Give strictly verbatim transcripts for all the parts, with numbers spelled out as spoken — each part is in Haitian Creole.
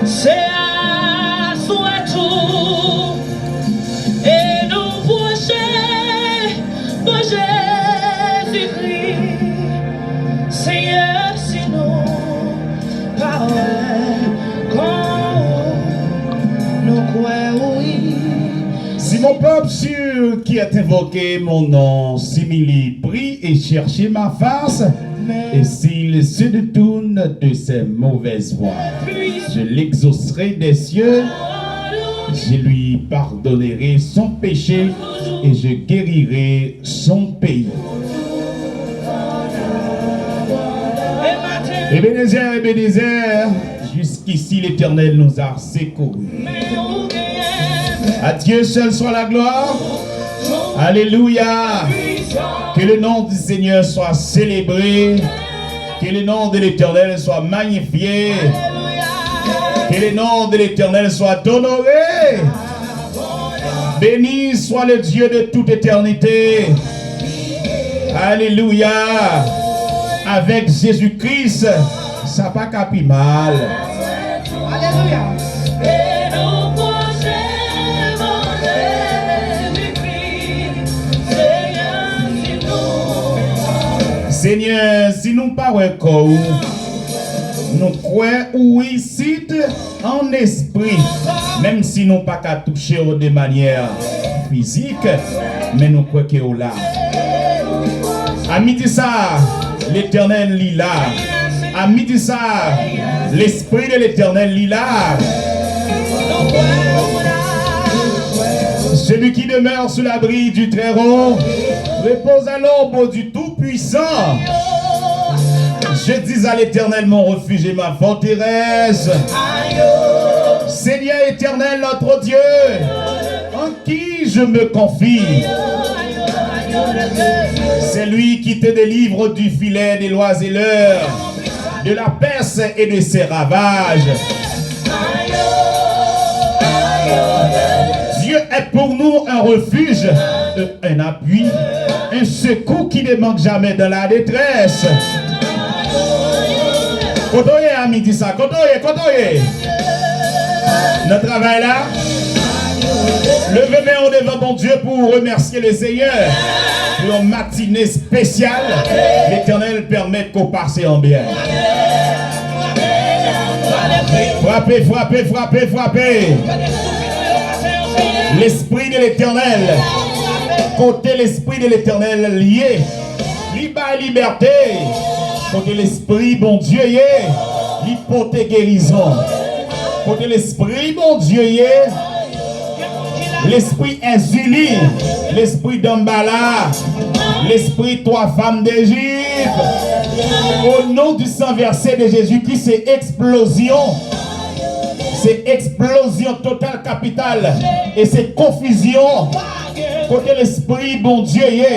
Se aswè tou, e nou pwoche bò Jezikri. Senyè, si nou pa wè kò w, nou kwè wi. Si mon peuple sûr qui est invoqué mon nom s'humilie, prie et cherche ma face, et s'il se détourne de ses mauvaises voies, je l'exaucerai des cieux, je lui pardonnerai son péché et je guérirai son pays. Ebenezer, Ebenezer, jusqu'ici l'Éternel nous a secourus. À Dieu seul soit la gloire. Alléluia. Que le nom du Seigneur soit célébré. Que le nom de l'Éternel soit magnifié. Que le nom de l'Éternel soit honoré. Béni soit le Dieu de toute éternité. Alléluia. Avec Jésus-Christ, sa pa ka pi mal. Alelouya. Senyè, si nou pa wè kò w, nou kwè ou isit an espri, menm si nou pa ka touche w de manyè fizik, men nou kwè ke w la. A midi sa, Letènèl li la. A midi sa, Lespri de Letènèl li la. Celui qui demeure sous l'abri du Très-Haut repose à l'ombre du Tout-Puissant. Je dis à l'Éternel, mon refuge et ma forteresse. Seigneur éternel, notre Dieu, en qui je me confie. C'est lui qui te délivre du filet des oiseleurs, de la peste et de ses ravages. Dieu est pour nous un refuge, un appui, un secours qui ne manque jamais dans la détresse. Kote w ye a midi sa? Kote w ye? Kote w ye? Nan travay la? Leve men w devan Bondye pou w remèsye Lesenyè pou yon matine espesyal Letènèl pèmèt ke w pase an byen. Frape, frape, frape, frape. Lespri de Letènèl. Kote Lespri de Letènèl ye, li bay libète. Kote Lespri Bondye ye, li pote gerizon. Kote Lespri Bondye ye, Lespri Èzili, Lespri Danbala, Lespri twa fanm Dejip. O non di san vèse de Jezikri, se eksplozyon. Se eksplozyon total kapital. E se konfizyon. Kote Lespri Bondye ye?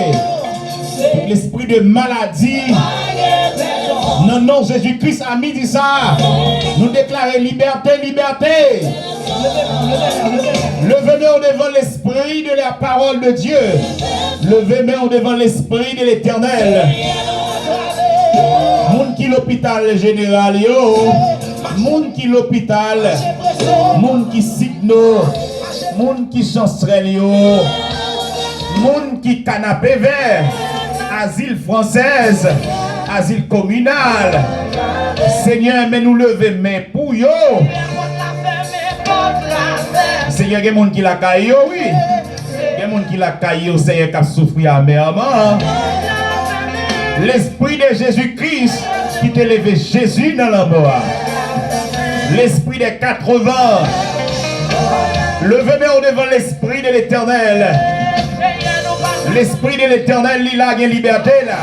Tout lespri de maladi. Nan non Jezikri, a midi sa, nou deklare libète, libète. Leve men w devan Lespri de la parole de Dieu. Leve men w devan Lespri de Letènèl. Moun ki lopital jeneral yo, moun ki lopital, moun ki Signo, moun ki Chancerelle yo, moun ki Kanapevè, Azil Fransèz, Azil Kominal. Senyè, men nou leve men pou yo. Senyè, gen moun ki lakay yo, wi. Gen moun ki lakay yo, Senyè, k ap soufri amèman. Lespri de Jezikri ki te leve Jezi nan lanmò a. Lespri de katreven. Leve men w devan Lespri de Letènèl. Lespri de Letènèl, li la, gen libète la.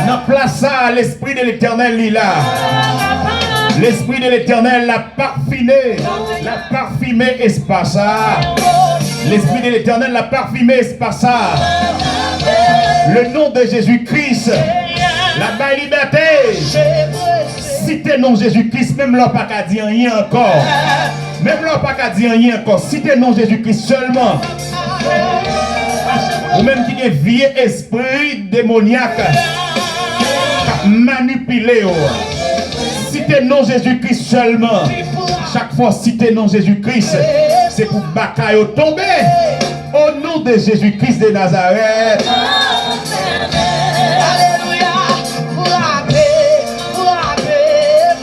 Nan plas sa, Lespri de Letènèl, li la. Lespri de Letènèl, l ap pafime, l ap pafime espas sa. Lespri de Letènèl, l ap pafime espas sa. Le nom de Jésus-Christ, l ap bay libète. Site non Jezikri, menm lè w pa ka di anyen ankò. Menm lè w pa ka di anyen ankò, site non Jezikri sèlman. Ou menm ki gen vye espri demonyak k ap manipile w, si Site non Jezi Kris sèlman. Chak fwa w site non Jezi Kris, se pou baka yo tonbe. O non de Jezi Kris de Nazarèt. Alelouya. Frape, frape,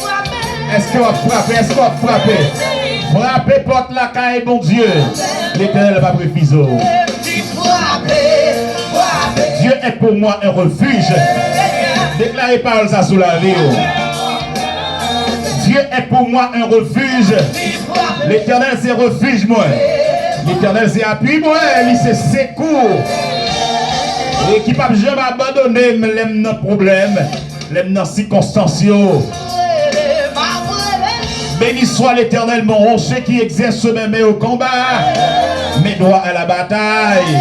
frape. Èske w ap frape? Èske w ap frape? Frape pòt lakay Bondye. Letènèl p ap refize w. Dieu est pour moi un refuge. Deklare pawòl sa sou lavi w. Dieu est pour moi un refuge. Letènèl se refij mwen. Letènèl se apui mwen. Li se sekou. E ki p ap janm abandone m lè m nan pwoblèm. Lè m nan sikonstans yo. Béni soit l'Éternel, mon rocher qui exerce mes mains au combat, mes doigts à la bataille.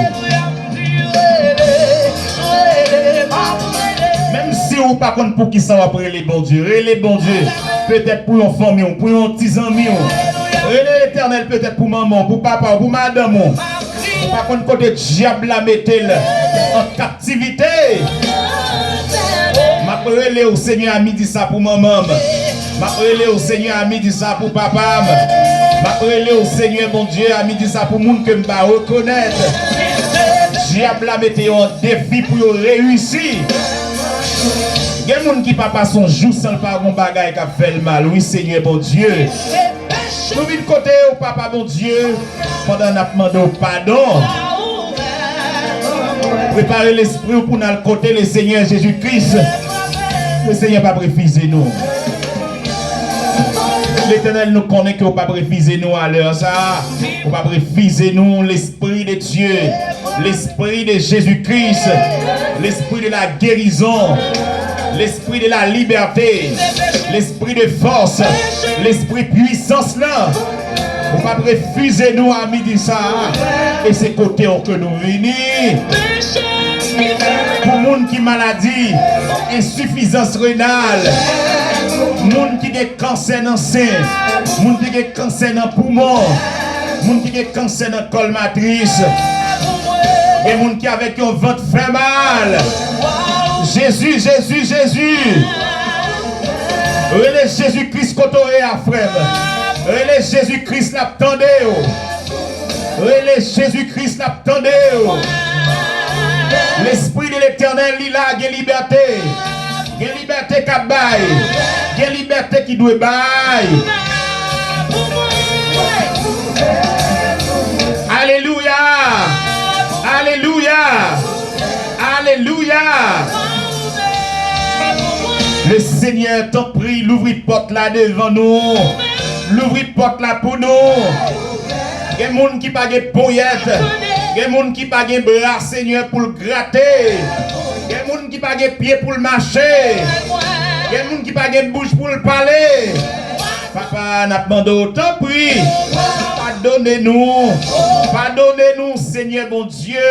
Menm si ou pa konn poukisa w ap rele Bondye, rele Bondye. Petèt pou yon fanmi w, pou yon ti zanmi w. Rele Letènèl petèt pou manman w, pou papa w, pou madanm ou. Ou pa konn kote dyab la mete l an kaptivite. M ap rele w, Senyè, a midi sa pou manman m. M ap rele w, Senyè, a midi sa pou papa m. M ap rele w, Senyè Bondye, a midi sa pou moun ke m pa rekonèt. Dyab la mete yo an defi pou yo reyisi. Gen moun ki pa pase yon jou san l pa gen yon bagay k ap fè l mal. Wi, Senyè Bondye. Nou vin kote w, Papa Bondye, pandan n ap mande w padon. Prepare lespri w pou n al kote Lesenyè Jezi Kris. Lesenyè p ap refize nou. Letènèl, nou konnen ke w p ap refize nou a lè sa a. Ou p ap refize nou, Lespri de Dye, Lespri de Jezi Kris, Lespri de la gerizon, Lespri de la libète, Lespri de fòs, Lespri pwisans lan. Ou p ap refize nou a midi sa a. E se kote w ke nou vini. Pou moun ki maladi, ensifizans renal, moun ki gen kansè nan sen, moun ki gen kansè nan poumon, moun ki gen kansè nan kòl matris, gen moun ki avèk yon vant fè mal. Jezi, Jezi, Jezi. Rele Jezi Kris kote w ye a, frè m. Rele Jezi Kris, l ap tande w. Rele Jezi Kris, l ap tande w. Lespri de Letènèl, li la, gen libète. Gen libète k ap bay. Gen libète ki dwe bay. Alelouya! Alelouya! Alelouya! Lesenyè, tanpri, louvri pòt la devan nou. Louvri pòt la pou nou. Gen moun ki pa gen ponyèt. Gen moun ki pa gen bra, Senyè, pou l grate. Gen moun ki pa gen pye pou l mache. Gen moun ki pa gen bouch pou l pale. Papa, n ap mande w, tanpri, padone nou. Padone nou, Senyè Bondye.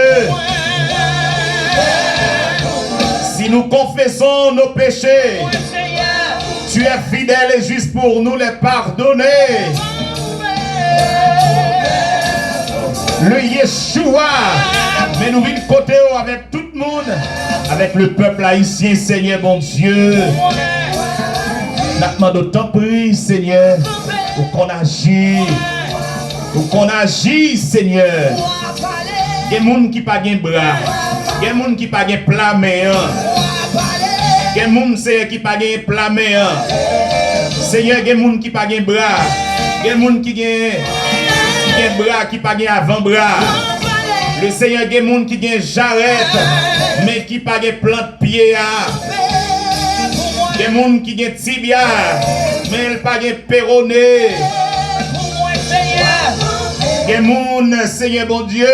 Si nous confessons nos péchés, tu es fidèle et juste pour nous les pardonner. Le Yeshua, men nou vin kote w avèk tout moun, avèk le pèp ayisyen, Senyè Bondye. N ap mande w, tanpri, Senyè, ou konn aji. Ou konn aji, Senyè. Gen moun ki pa gen bra. Gen moun ki pa gen pla men an. Gen moun, Senyè, ki pa gen pla men an. Senyè, gen moun ki pa gen bra. Gen moun ki gen, ki gen bra, ki pa gen avanbra. Lesenyè, gen moun ki gen jarèt, men ki pa gen plant pye a. Gen moun ki gen tibya, men l pa gen pewone. Gen moun, Senyè Bondye,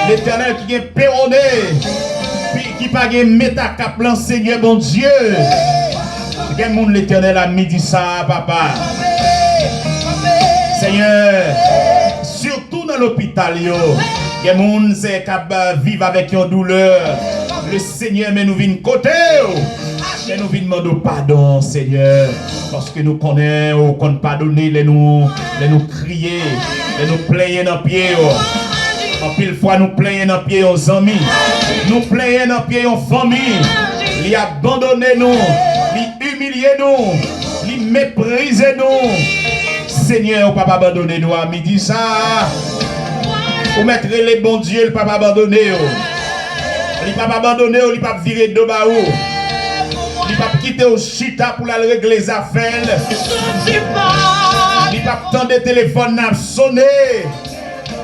Letènèl, ki gen pewone, ki, ki pa gen metakap lan, Senyè Bondye. Gen moun, Letènèl, a midi sa a, papa. Senyè, sitou nan lopital yo, gen moun, Senyè, k ap viv avèk yon doulè. Lesenyè, men nou vin kote w. Men nou vin mande w padon, Senyè, paske nou konnen ou konn padone lè nou, lè nou kriye, lè nou plenyen nan pye w. Anpil fwa nou plenyen nan pye yon zanmi, nou plenyen nan pye yon fanmi. Li abandone nou, li imilye nou. meprize nou. Senyè, ou p ap abandone nou a midi sa a. Ou mèt rele Bondye, li p ap abandone w. Li p ap abandone w, li p ap vire do ba ou. Li p ap kite w chita pou l al regle zafè l. Li p ap tande telefòn nan ap sone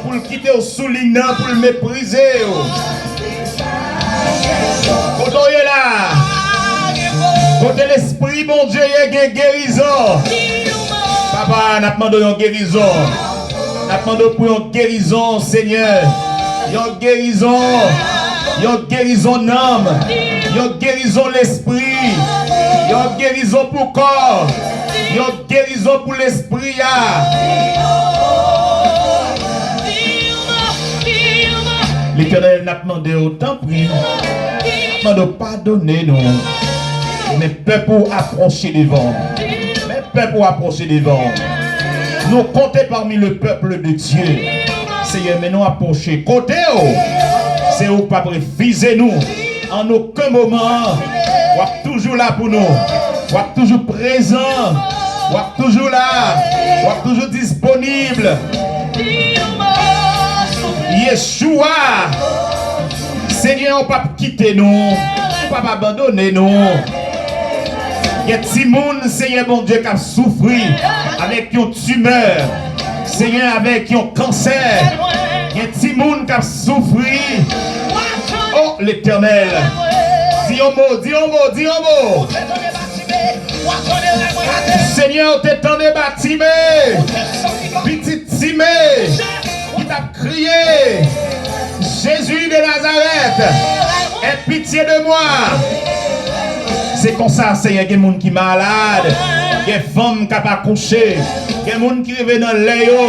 pou l kite w sou liy nan, pou l meprize w. Kote w ye la? Kote Lespri Bondye ye, gen gerizon. Papa, n ap mande w yon gerizon. N ap mande w pou yon gerizon, Senyè. Yon gerizon. Yon gerizon nanm. Yon gerizon lespri. Yon gerizon pou kò. Yon gerizon pou lespri a. Letènèl, n ap mande w, tanpri, n ap mande w padone nou. Men pèp ou apwoche devan w. Men pèp ou apwoche devan w. Nou konte pami le peuple de Dieu. Seyè, men nou apwoche kote w. Se ou k p ap refize nou. An okenn moman, w ap toujou la pou nou. W ap toujou prezan. W ap toujou la. W ap toujou disponib. Yeshua, Senyè, ou p ap kite nou. Ou p ap abandone nou. Gen timoun, Senyè Bondye, k ap soufri avèk yon timè. Senyè, avèk yon kansè. Gen timoun k ap soufri. O Letènèl, di yon mo, di yon mo, di yon mo. Senyè, ou te tande Batime, pitit Time, ki t ap kriye, Jésus de Nazareth, aie pitié de moi. Se konsa, Senyè, gen moun ki malad, gen fanm k ap akouche, gen moun ki rive nan lè yo,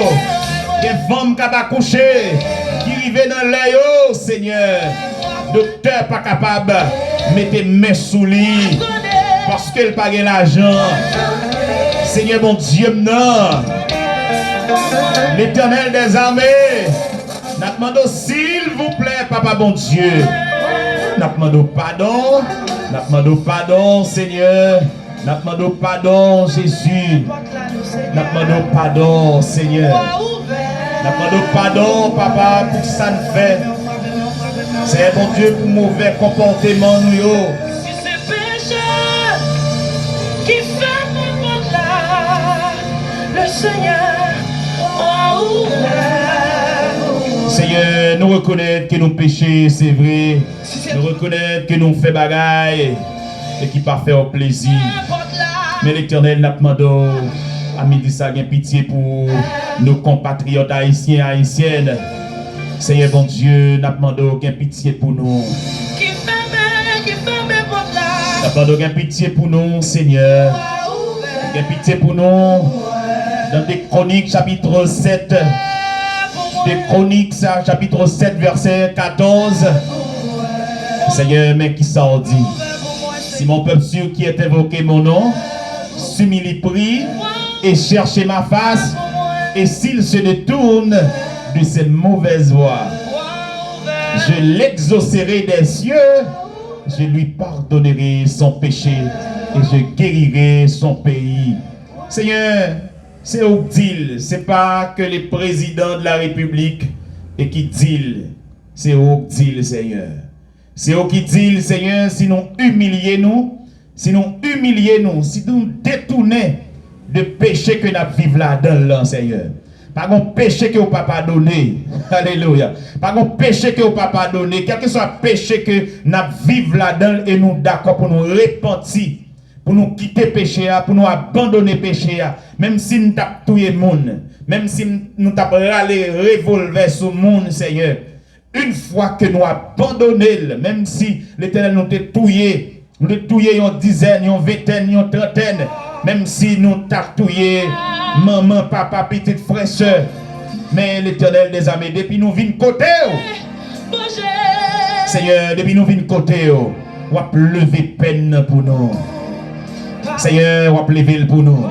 gen fanm k ap akouche, ki rive nan lè yo, Senyè. Doktè pa kapab mete men sou li, paske l pa gen lajan. Senyè Bondye m nan, Letènèl dèzame, n ap mande w, silvouplè, Papa Bondye, n ap mande w padon, n ap mande w padon, Senyè. N ap mande w padon, Jezi. N ap mande w padon, Senyè. N ap mande w padon, Papa, pou sa n fè. Senyè Bondye, pou movè konpòteman nou yo. Si se peche ki fèmen pòt la, le Seigneur a ouvert. Senyè, nou rekonèt ke nou peche, se vre. Nou rekonèt ke nou fè bagay e ki pa fè w plezi. Men Letènèl, n ap mande w, a midi sa, gen pitye pou nou konpatriyòt ayisyen, ayisyèn. Senyè Bondye, n ap mande w gen pitye pou nou. N ap mande w gen pitye pou nou, Senyè. Gen pitye pou nou. Nan De Kronik, chapit sèt. De Kronik, sa, chapit sèt, vèsè katòz. Senyè, men ki sa w di. Si mon peuple sûr qui est invoqué mon nom s'humilie, prie et cherche ma face, et s'il se détourne de ses mauvaises voies, je l'exaucerai des cieux, je lui pardonnerai son péché et je guérirai son pays. Senyè, se ou k di l, se pa ke le président de la République e ki di l, se ou k di l, Senyè. Se ou ki di l, Senyè, si nou imilye nou, si nou imilye nou, si nou detounen de peche ke n ap viv ladan l lan, Senyè. Pa gon peche ke ou pa padone. Alelouya. Pa gon peche ke ou pa padone. Kèlkeswa peche ke n ap viv ladan l e nou dakò pou nou repanti, pou nou kite peche a, pou nou abandone peche a, menm si n t ap touye moun, menm si n, nou t ap rale revòlvè sou moun, Senyè, yon fwa ke nou abandone l, menm si, Letènèl, nou te touye, nou te touye yon dizèn, yon ventèn, yon trantèn, menm si nou t ap touye manman, papa, pitit, frè, sè, men Letènèl dèzame, depi nou vin kote w, Senyè, depi nou vin kote w, w ap leve pèn nan pou nou. Senyè, w ap leve l pou nou.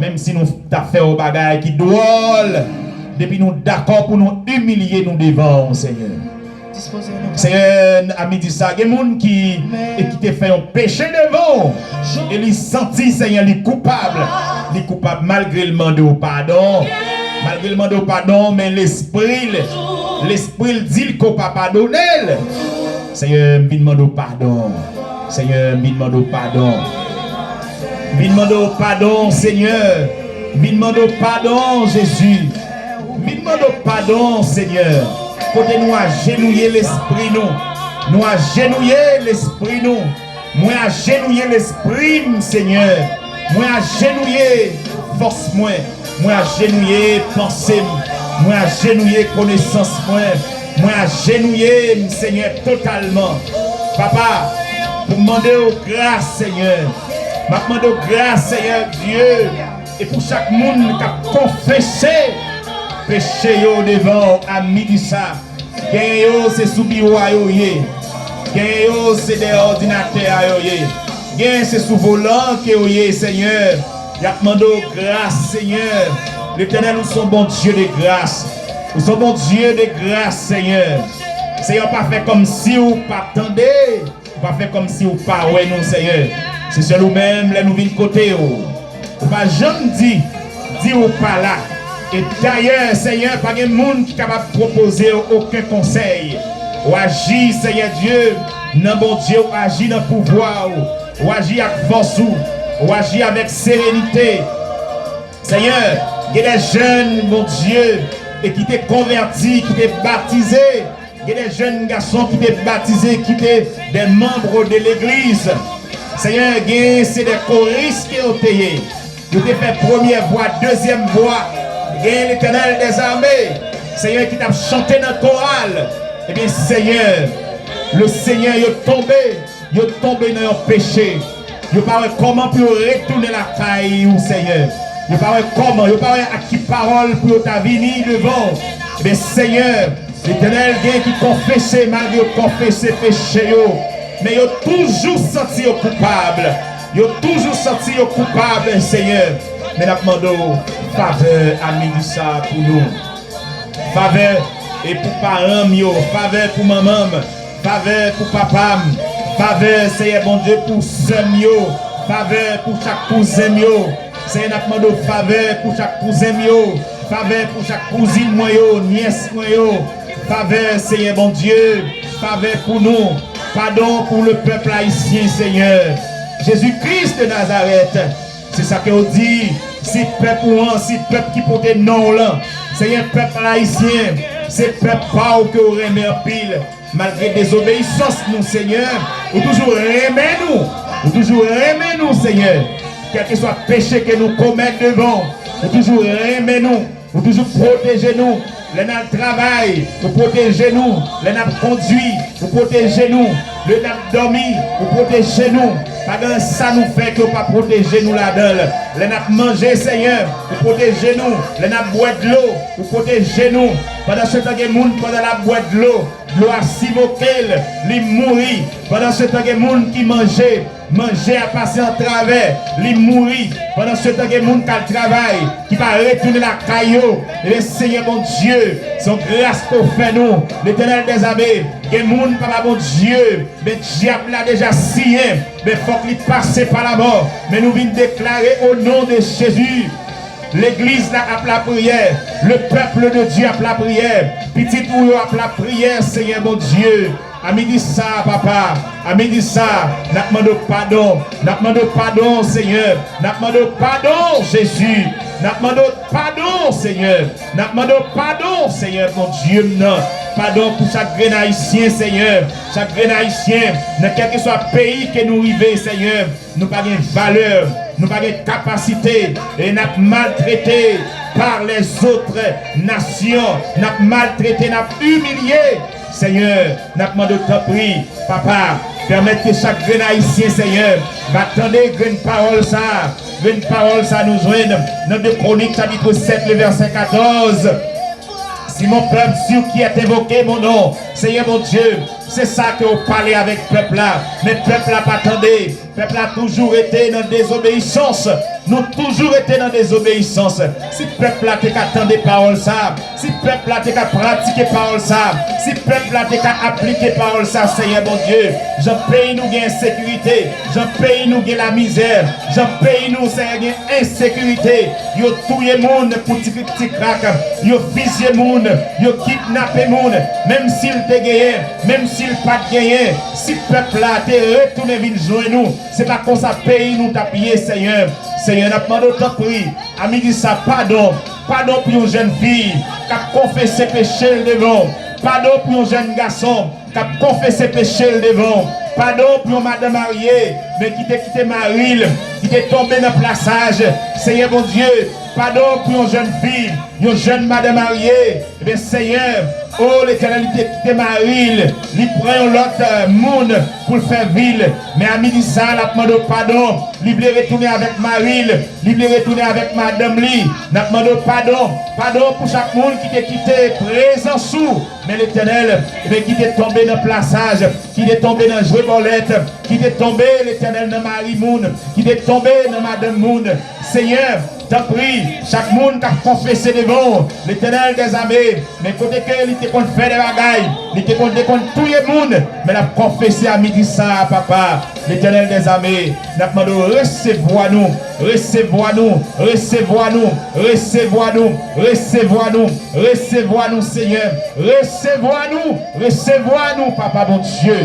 Menm si nou ta fè yon bagay ki dwòl, depi nou dakò pou nou imilye nou devan w, Senyè. Senyè, a midi sa, gen moun ki, e ki te fè yon peche devan w, e li santi, Senyè, li koupab. Li koupab malgre l mande w padon. Malgre l mande w padon, men lespri l, lespri l di l ke w pa padone l. Senyè, m vin mande w padon. Senyè, m vin mande w padon. M vin mande w padon, Senyè. M vin mande w padon, Jezi. M vin mande w padon, Senyè. Kote nou ajenouye lespri nou. Nou ajenouye lespri nou. Mwen ajenouye lespri m, Senyè. Mwen ajenouye fòs mwen. Mwen ajenouye panse m. Mwen ajenouye konesans mwen. Mwen ajenouye m, Senyè, totalman. Papa, pou m mande w gras, Senyè. M ap mande w gras, Senyè Dye. E pou chak moun k ap konfese peche yo devan w a midi sa. Genyen yo, se sou biwo a yo ye. Genyen yo, se dèyè òdinatè a yo ye. Genyen, se sou volan ke yo ye, Senyè. Y ap mande w gras, Senyè. Letènèl, ou se yon Bondye de gras. Ou se yon Bondye de gras, Senyè. Senyè, w pa fè kòmsi w pa tande. Ou pa fè kòmsi w pa wè nou, Senyè. Se sèl ou menm, lè nou vin kote w, ou pa janm di, di w pa la. E dayè, Senyè, pa gen moun ki kapab pwopoze w okenn konsèy. Ou aji, Senyè Dye, nan Bondye, ou aji nan pouvwa w. Ou aji ak fòs ou. Ou aji avèk serenite. Senyè, gen de jèn, Bondye, e ki te konvèti, ki te batize. Gen de jèn gason ki te batize, ki te de manm de legliz. Senyè, gen se de koris ke yo te ye. Yo te fè premyè vwa, dezyèm vwa. Gen Letènèl dèzame. Senyè, ki t ap chante nan koral. Ebyen, Senyè, le Senyè, yo tonbe. Yo tonbe nan yon peche. Yo pa wè kòman pou yo retounen lakay ou, Senyè. Yo pa wè kòman, yo pa wè ak ki pawòl pou yo ta vini devan w. Ebyen, Senyè, Letènèl, gen ki konfese, malgre yo konfese peche yo, men yo toujou santi yo koupab. Yo toujou santi yo koupab, Senyè. Men n ap mande w favè a midi sa a pou nou. Favè e pou paran m yo, favè pou manman m, favè pou papa m, favè, Senyè Bondye, pou sè m yo, favè pou chak kouzen m yo. Senyè, n ap mande w favè pou chak kouzen m yo, favè pou chak kouzin mwen yo, nyès mwen yo. Favè, Senyè Bondye, favè pou nou. Padon pou le pèp ayisyen, Senyè. Jezi Kris de Nazarèt, se sa ke w di, se pèp ou an, se pèp ki pote non w lan. Senyè, pèp ayisyen, se pèp pa w ke w renmen anpil. Malgre dezobeyisans nou, Senyè, ou toujou renmen nou. Ou toujou renmen nou, Senyè. Kèlkeswa peche ke nou komèt devan w, ou toujou renmen nou. Ou toujou pwoteje nou. Lè n al travay, ou pwoteje nou. Lè n ap kondui, ou pwoteje nou. Lè n ap dòmi, ou pwoteje nou. Pa gen sa nou fè ke w pa pwoteje nou ladan l. Lè n ap manje, Senyè, ou pwoteje nou. Lè n ap bwè dlo, ou pwoteje nou. Pandan se tan, gen moun, pandan l ap bwè dlo, dlo a sivoke l, li mouri. Pandan se tan, gen moun ki manje, manje a pase atravè, li mouri. Pandan se tan, gen moun k al travay, ki pa retounen lakay yo. Ebyen, Senyè Bondye, se yon gras ke w fè nou. Letènèl dèzame, gen moun, Papa Bondye, men dyab la deja siyen, men fòk li pase pa lamò. Men nou vin deklare, o non de Jezi, legliz la ap lapriyè, le peuple de Dieu ap lapriyè, pitit ou yo ap lapriyè, Senyè Bondye. A midi sa, Papa, a midi sa, n ap mande w padon, n ap mande w padon, Senyè, n ap mande w padon, Jezi, n ap mande w padon, Senyè, n ap mande w padon, Senyè, Bondye m nan, padon pou chak grenn Ayisyen, Senyè, chak grenn Ayisyen, nan kèlkeswa peyi ke nou rive, Senyè. Nou pa gen valè, nou pa gen kapasite, e n ap maltrete par les autres nations, n ap maltrete, n ap imilye. Senyè, n ap mande w tanpri, Papa, pèmèt ke chak grenn Ayisyen, Senyè, va tande grenn pawòl sa, grenn pawòl sa nou jwenn nan de Kwonik, chapitre sept, le verset quatorze. Si mon peuple sur qui est invoqué mon nom, Senyè Bondye, se sa ke w pale avèk pèp la, men pèp la pa tande. Pèp la toujou rete nan dezobeyisans. Nou toujou rete nan dezobeyisans. Si pèp la te ka tande pawòl sa, si pèp la te ka pratike pawòl sa, si pèp la te ka aplike pawòl sa, Senyè Bondye, jan peyi nou gen ensekirite, jan peyi nou gen lamizè, jan peyi nou, Senyè, gen ensekirite, yo touye moun pou ti krik ti krak, yo fizye moun, yo kidnape moun, menm si l te genyen, menm si l pa t genyen, si pèp la te retounen vin jwenn ou, se pa konsa peyi nou t ap ye, Senyè. Senyè, n ap mande w tanpri, a midi sa, padon. Padon pou yon jèn fi k ap konfese peche l devan w. Padon pou yon jèn gason k ap konfese peche l devan w. Padon pou yon madanm marye, men ki te kite mari l, ki te tonbe nan plasaj. Senyè Bondye, padon pou yon jèn fi, yon jèn madanm marye, ebyen, Senyè, o Letènèl, li te kite mari l, li pran yon lòt, eh, moun pou l fè vi l. Men a midi sa, l ap mande w padon. Li vle retounen avèk mari l, li vle retounen avèk madanm li. N ap mande w padon. Padon pou chak moun ki te kite prezans ou. Men Letènèl, ebyen, ki te tonbe nan plasaj, ki te tonbe nan jwe bòlèt, ki te tonbe, Letènèl, nan mari moun, ki te tonbe nan madanm moun. Senyè, tanpri, chak moun k ap konfese devan w, Letènèl dèzame, men kote ke li te konn fè de bagay, li te konn, te konn touye moun, men l ap konfese a midi sa a, papa, Letènèl dèzame, n ap mande w resevwa nou, resevwa nou, Senyè, resevwa nou, resevwa nou, resevwa nou, papa Bondye.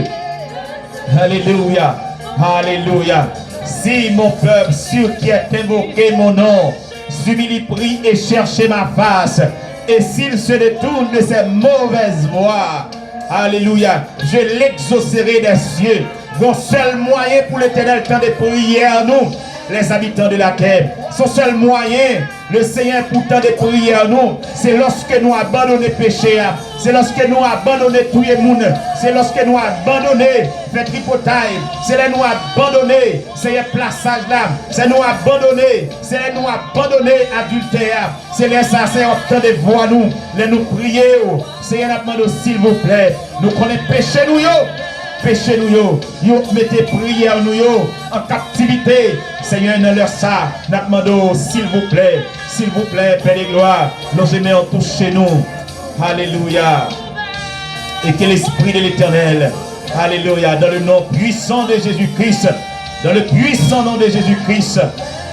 Alléluia. Alléluia. Si mon peuple, sur qui est invoqué mon nom, s'humilie, prie et cherche ma face, et s'il se détourne de ses mauvaises voies, alléluia, je l'exaucerai des cieux. Gon sèl mwayen pou Letènèl tande priyè nou, les habitants de la terre. Son sèl mwayen, le Senyè, pou tande priyè nou, se lòske nou abandone peche a, se lòske nou abandone touye moun, se lòske nou abandone fè tripotay, se lè nou abandone, Senyè, plasaj la, se nou abandone, se lè nou abandone adiltè a, se lè sa, Senyè, w ap tande vwa nou, lè nou priye w, Senyè, n ap mande w, silvouplè, nou konnen peche nou yo, peche nou yo, yo mete priyè nou yo an kaptivite. Senyè, nan lè sa, n ap mande w, silvouplè, silvouplè, Pè de glwa, lonje men w, touche nou. Alelouya. Et que l'Esprit de l'Éternel, alléluia, dans le nom puissant de Jésus-Christ, dans le puissant nom de Jésus-Christ,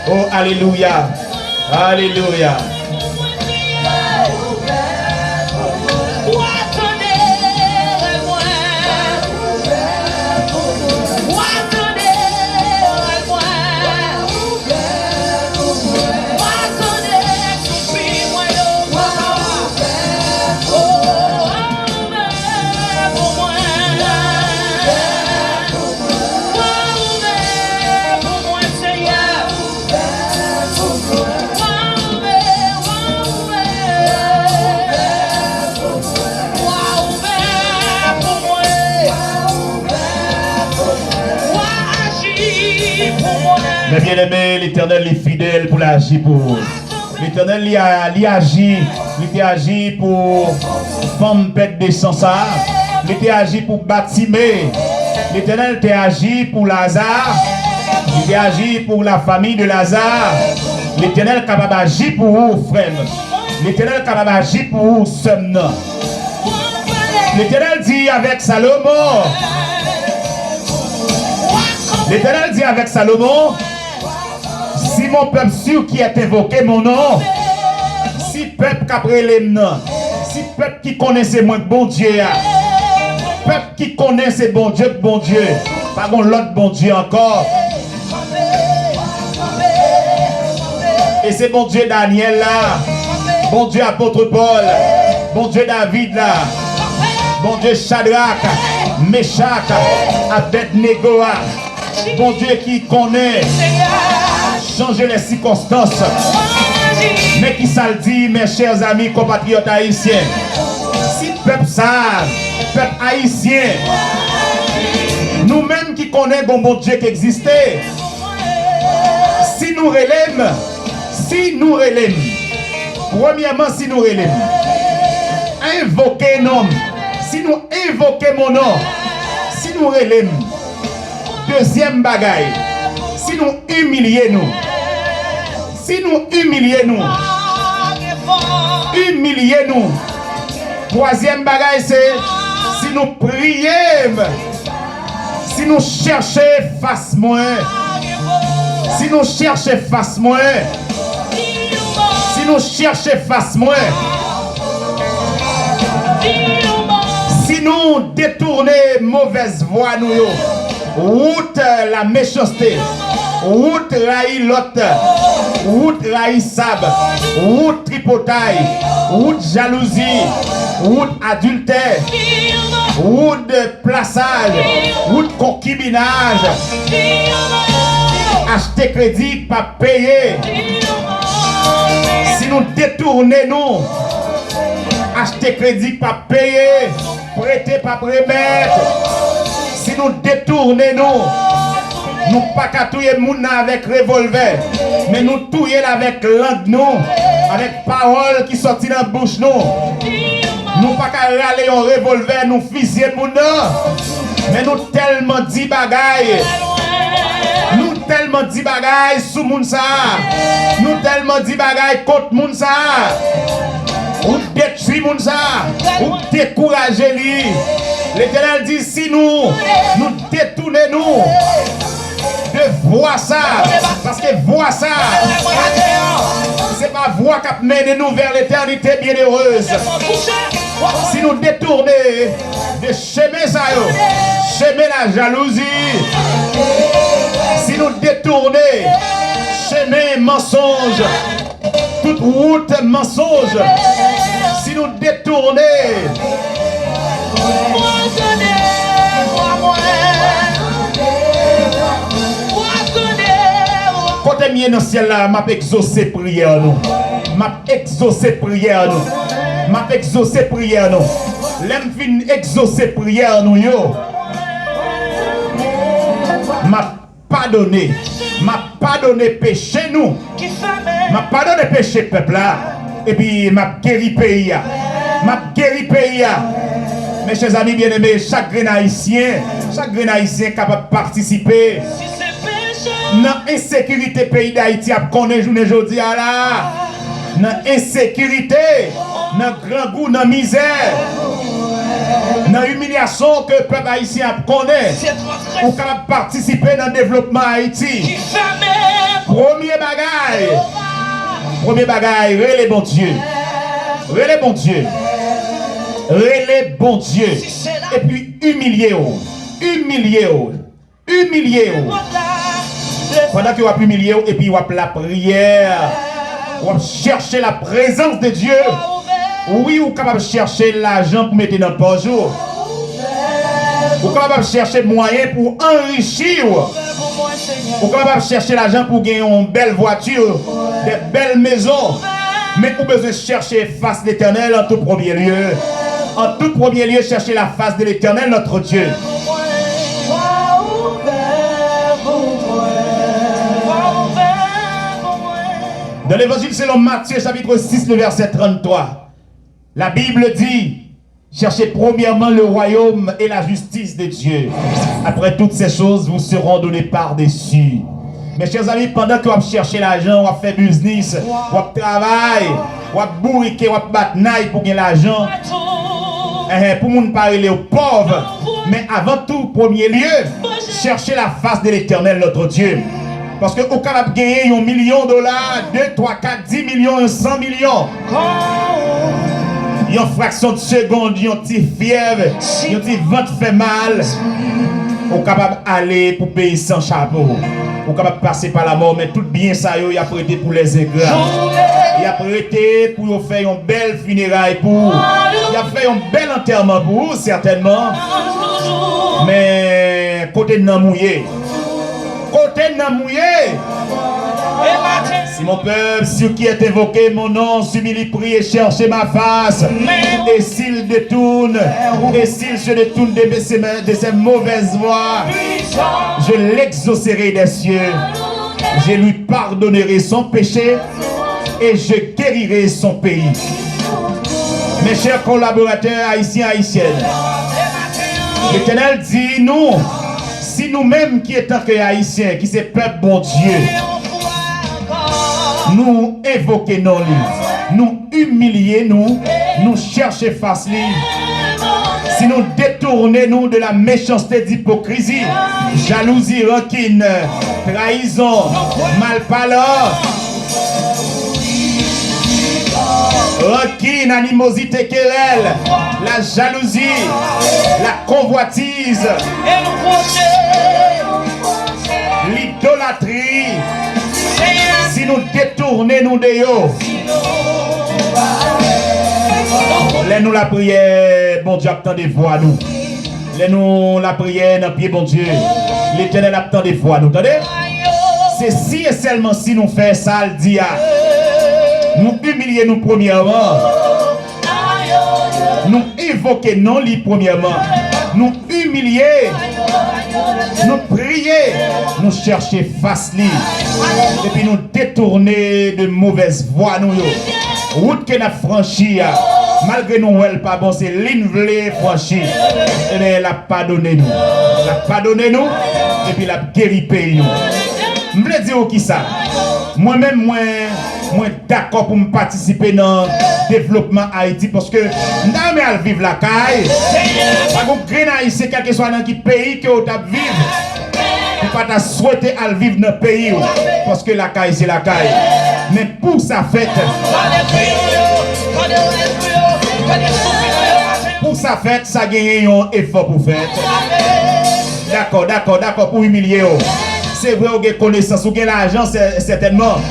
oh, alléluia, alléluia. Mes bien-aimés, Letènèl li fidèl pou l aji pou ou. Letènèl li a, li aji, li te aji pou fanm pèd de san sa a. Li te aji pou Batime. Letènèl te aji pou Laza. Li te aji pou lafanmi de Laza. Letènèl kapab aji pou ou, frè m. Letènèl kapab aji pou ou, sè m nan. Letènèl di avèk Salomon. Letènèl di avèk Salomon, si mon peuple sur qui est invoqué mon nom, si pèp k ap rele m nan, si pèp ki konnen se mwen k Bondye a, pèp ki konnen se Bondye k Bondye, pa gon lòt Bondye ankò. E se Bondye Danyèl la, Bondye apot Pòl, Bondye David la, Bondye Chadrak, Mechak, Abèdnego a, Bondye ki konnen chanje les circonstances. Men ki sa l di, mes chers amis, compatriotes haïtiens. Si pèp sa a, pèp ayisyen, nou menm ki konnen gon Bondye ki egziste, si nou rele m, si nou rele m, premyèman, si nou rele m, envoke non m, si nou envoke mon nom, si nou rele m, dezyèm bagay, nou imilye nou, si nou imilye nou, imilye nou, twazyèm bagay se si nou priye m, si nou chèche fas mwen, si nou chèche fas mwen, si nou chèche fas mwen, si nou detounen movèz vwa nou yo, wout la mechanste, wout rayi lòt, wout rayisab, wout tripotay, wout jalouzi, wout adiltè, wout plasaj, wout konkibinaj, achte kredi p ap peye. Si nou detounen nou, achte kredi p ap peye, prete p ap remèt. Si nou detounen nou, nou pa ka touye moun nan avèk revòlvè, men nou touye l avèk lang nou, avèk pawòl ki sòti nan bouch nou. Nou pa ka rale yon revòlvè, nou fizye moun nan. Men nou tèlman di bagay. Nou tèlman di bagay sou moun sa a. Nou tèlman di bagay kont moun sa a. Ou detwi moun sa a. Ou dekouraje li. Letènèl di, si nou, nou detounen nou de vwa sa, paske vwa sa, se pa vwa k ap mennen nou vè letènite byennerez. Si nou detounen de chemen sa yo, chemen lajalouzi, si nou detounen chemen mansonj, tout wout mansonj, si nou detounen. Kote m ye nan syèl la, m ap egzose priyè nou. M ap egzose priyè nou. M ap egzose priyè nou. Lè m fin egzose priyè nou yo, m ap padone. M ap padone peche nou. M ap padone peche pèp la. Epi m ap geri peyi a. M ap geri peyi a. Mes chers amis bien-aimés, chak grenn Ayisyen, chak grenn Ayisyen kapab patisipe nan ensekirite peyi Dayiti ap konnen jounen jodi a la. Nan ensekirite, nan grangou, nan mizè, nan imilyasyon ke pèp ayisyen ap konnen, ou kapab patisipe nan devlopman Ayiti. Premye bagay, premye bagay, rele Bondye. Rele Bondye. Rele Bondye. Epi imilye w. Imilye w. Imilye w. Pandan ke w ap imilye w epi w ap lapriyè, w ap chèche la prezans de Dye. Wi, ou kapab chèche lajan pou mete nan pòch ou. Ou kapab ap chèche mwayen pou anrichi w. Ou kapab ap chèche lajan pou gen yon bèl vwati, de bèl mezon. Men ou bezwen chèche fas Letènèl an tou premye lye. En tout premier lieu, cherchez la face de l'Éternel, notre Dieu. Dans l'Évangile selon Matthieu, chapitre six, le verset trente-trois, la Bible dit, cherchez premièrement le royaume et la justice de Dieu. Après toutes ces choses vous seront données par-dessus. Mes chers amis, pandan ke w ap chèche lajan, w ap fè biznis, w ap travay, w ap bourike, w ap bat nay pou gen lajan, eh, pou moun pa rele w pòv. Men avan tou, premye lye, chèche la fas de Letènèl, notre Dieu. Paske ou kapab genyen yon milyon dola, de, twa, kat, dis milyon, san milyon. Yon fraksyon de segonn, yon ti fyèv, yon ti vant fè mal, ou kapab ale pou peyi san chapo. Ou kapab pase pa lamò, men tout byen sa yo, y ap rete pou lèzengra. Y ap rete pou yo fè yon bèl fineray pou ou. Y ap fè yon bèl antèman pou ou, sètènman. Men kote nanm ou ye? Kote nanm ou ye? Si mon peuple, si qui est invoqué mon nom, s'humilie, prie et cherche ma face, et s'il détourne, et s'il se détourne de ses, de ses mauvaises voies, je l'exaucerai des cieux, je lui pardonnerai son péché et je guérirai son pays. Mes chers collaborateurs haïtiens, haïtiennes, Letènèl di nou, Si nou menm ki etanke Ayisyen, ki se pèp Bondye, nou envoke non li, nou imilye nou, nou chèche fas li, si nou detounen nou de la méchanceté, d'hypocrisie, jalouzi, rankin, trayizon, malpalè, rankin, animozite, kerèl, la jalouzi, la konvwatiz, lidolatri, si nou detounen nou de yo, lè nou lapriyè, Bondye ap tande vwa nou. Lè nou lapriyè nan pye Bondye, Letènèl ap tande vwa nou, tande. Se si e sèlman si nou fè sa l di a, nou imilye nou premyèman, nou envoke non li premyèman, nou imilye, nou priye, nou chèche fas li, epi nou detounen de movèz vwa nou yo. Wout ke n ap franchi a, malgre nou wè l pa bon, se li n vle franchi, ebyen, l ap padone nou. L ap padone nou, epi l ap geri peyi nou. M vle di w kisa? Mwen menm, mwen, mwen dakò pou m patisipe nan devlopman Ayiti, paske m ta renmen al viv lakay. Pa gon grenn Ayisyen, kèlkeswa nan ki peyi ke w t ap viv, ou pa ta swete al viv nan peyi w, paske lakay se lakay. Men pou sa fèt, pou sa fèt, sa genyen yon efò pou fèt. Dakò, dakò, dakò pou imilye w. Se vre, ou gen konesans, ou gen lajan, sè-, sètènman.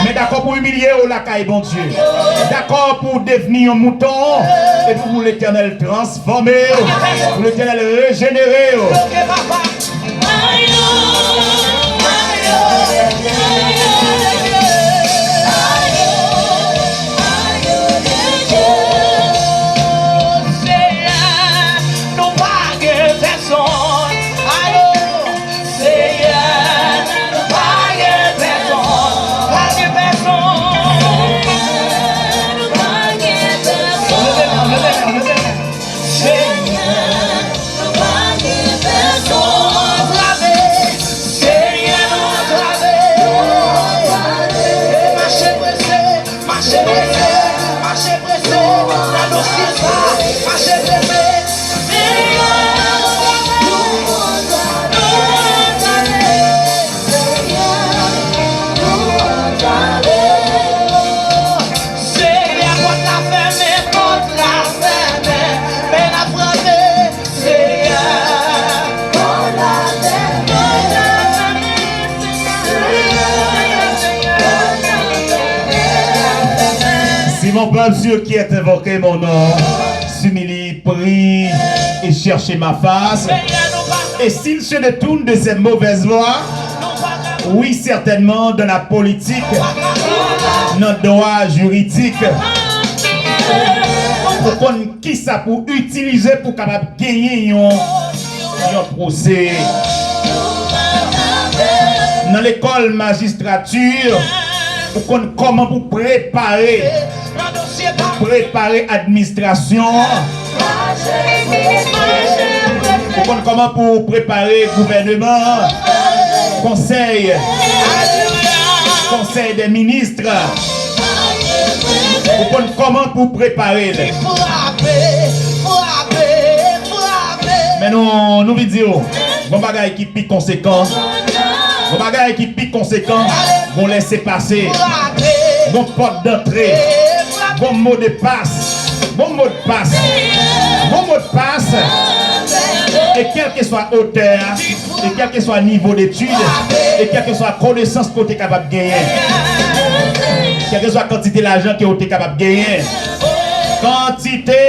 Men dakò pou imilye w lakay Bondye. Dakò pou w devni yon mouton, epi pou Letènèl transfòme w, pou Letènèl rejenere w. Senyè, nou pa gen pèsonn. Ayo, Senyè, nou pa gen pèsonn. Pa gen pèsonn. Leve men w, leve men w, leve men w. Senyè, nou pa gen pèsonn. Antrave. Senyè, nou antrave. Mache prese, mache prese, mache prese nan dosye sa. Mache prese. Senyè, nou antrave. Senyè, pòt la fèmen, pòt la fèmen, men n ap frape. Senyè, pòt la fèmen. Si mon peuple sur qui est invoqué mon nom s'humilie, prie et cherche ma face, et s'il se détourne de ses mauvaises voies, oui, certainement, dans la politique, nan dwa jiridik, pou konn kisa pou itilize pou kapab genyen yon, yon pwosè. Nan lekòl majistrati, ou konn kòman pou prepare, prepare administrasyon an. Ou konn kòman pou prepare gouvèneman, konsèy, konsèy dè minis. Ou konn kòman pou prepare l. Frape, frape, frape. Men nou, nou vin di w, gon bagay ki pi konsekan. Gon bagay ki pi konsekan. Gon lèsepase. Gon pòt dantre. Gon modpas. Gon modpas. Gon modpas. E kèlkeswa otè a, e kèlkeswa nivo detid, e kèlkeswa konesans ke w te kapab genyen, kèlkeswa kantite lajan ke w te kapab genyen, kantite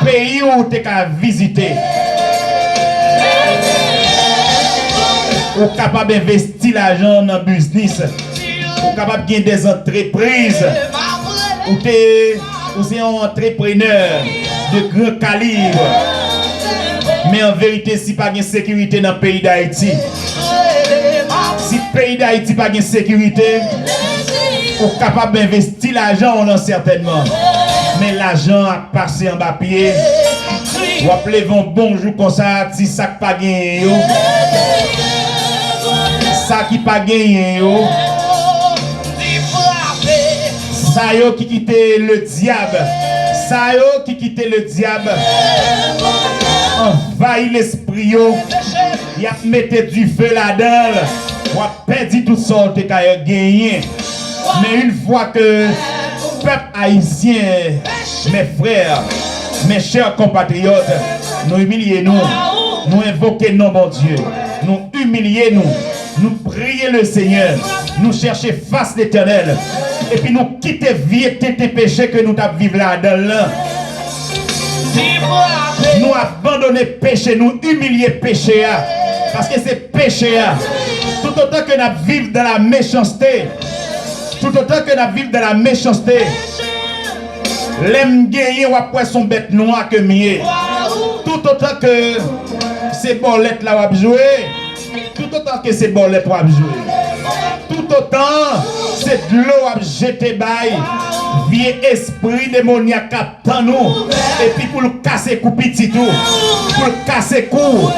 peyi ou te ka vizite, ou kapab envesti lajan nan biznis, ou kapab gen dè antrepriz, ou te Ou se yon antreprenè de gran kalib. Men an verite, si pa gen sekirite nan peyi Dayiti, si peyi Dayiti pa gen sekirite, ou kapab envesti lajan w lan sètènman. Men lajan ap pase anba pye. W ap leve yon bon jou konsa, ti sa k pa genyen yo. Sa ki pa genyen yo. Sa yo ki kite ledyab. Sa yo ki kite ledyab anvayi lespri yo. Y ap mete dife ladan l. W ap pèdi tout sa w te ka genyen. Men yon fwa ke pèp ayisyen, mes frères, mes chers compatriotes, nou imilye nou, nou envoke non Bondye, nou imilye nou, nou priye Lesenyè, nou chèche fas Letènèl, epi nou kite vye tenten peche ke nou t ap viv ladan l lan. Nou abandone peche, nou imilye peche a, paske se peche a. Toutotan ke n ap viv dans la méchanceté, toutotan ke n ap viv dans la méchanceté, lè m genyen, w ap wè se yon bèt nwa ke m ye. Toutotan ke se bòlèt la w ap jwe, toutotan ke se bòlèt w ap jwe, toutotan se dlo w ap jete bay vye espri demonyak k ap tann ou, epi pou l kase kou pitit ou, pou l kase kou,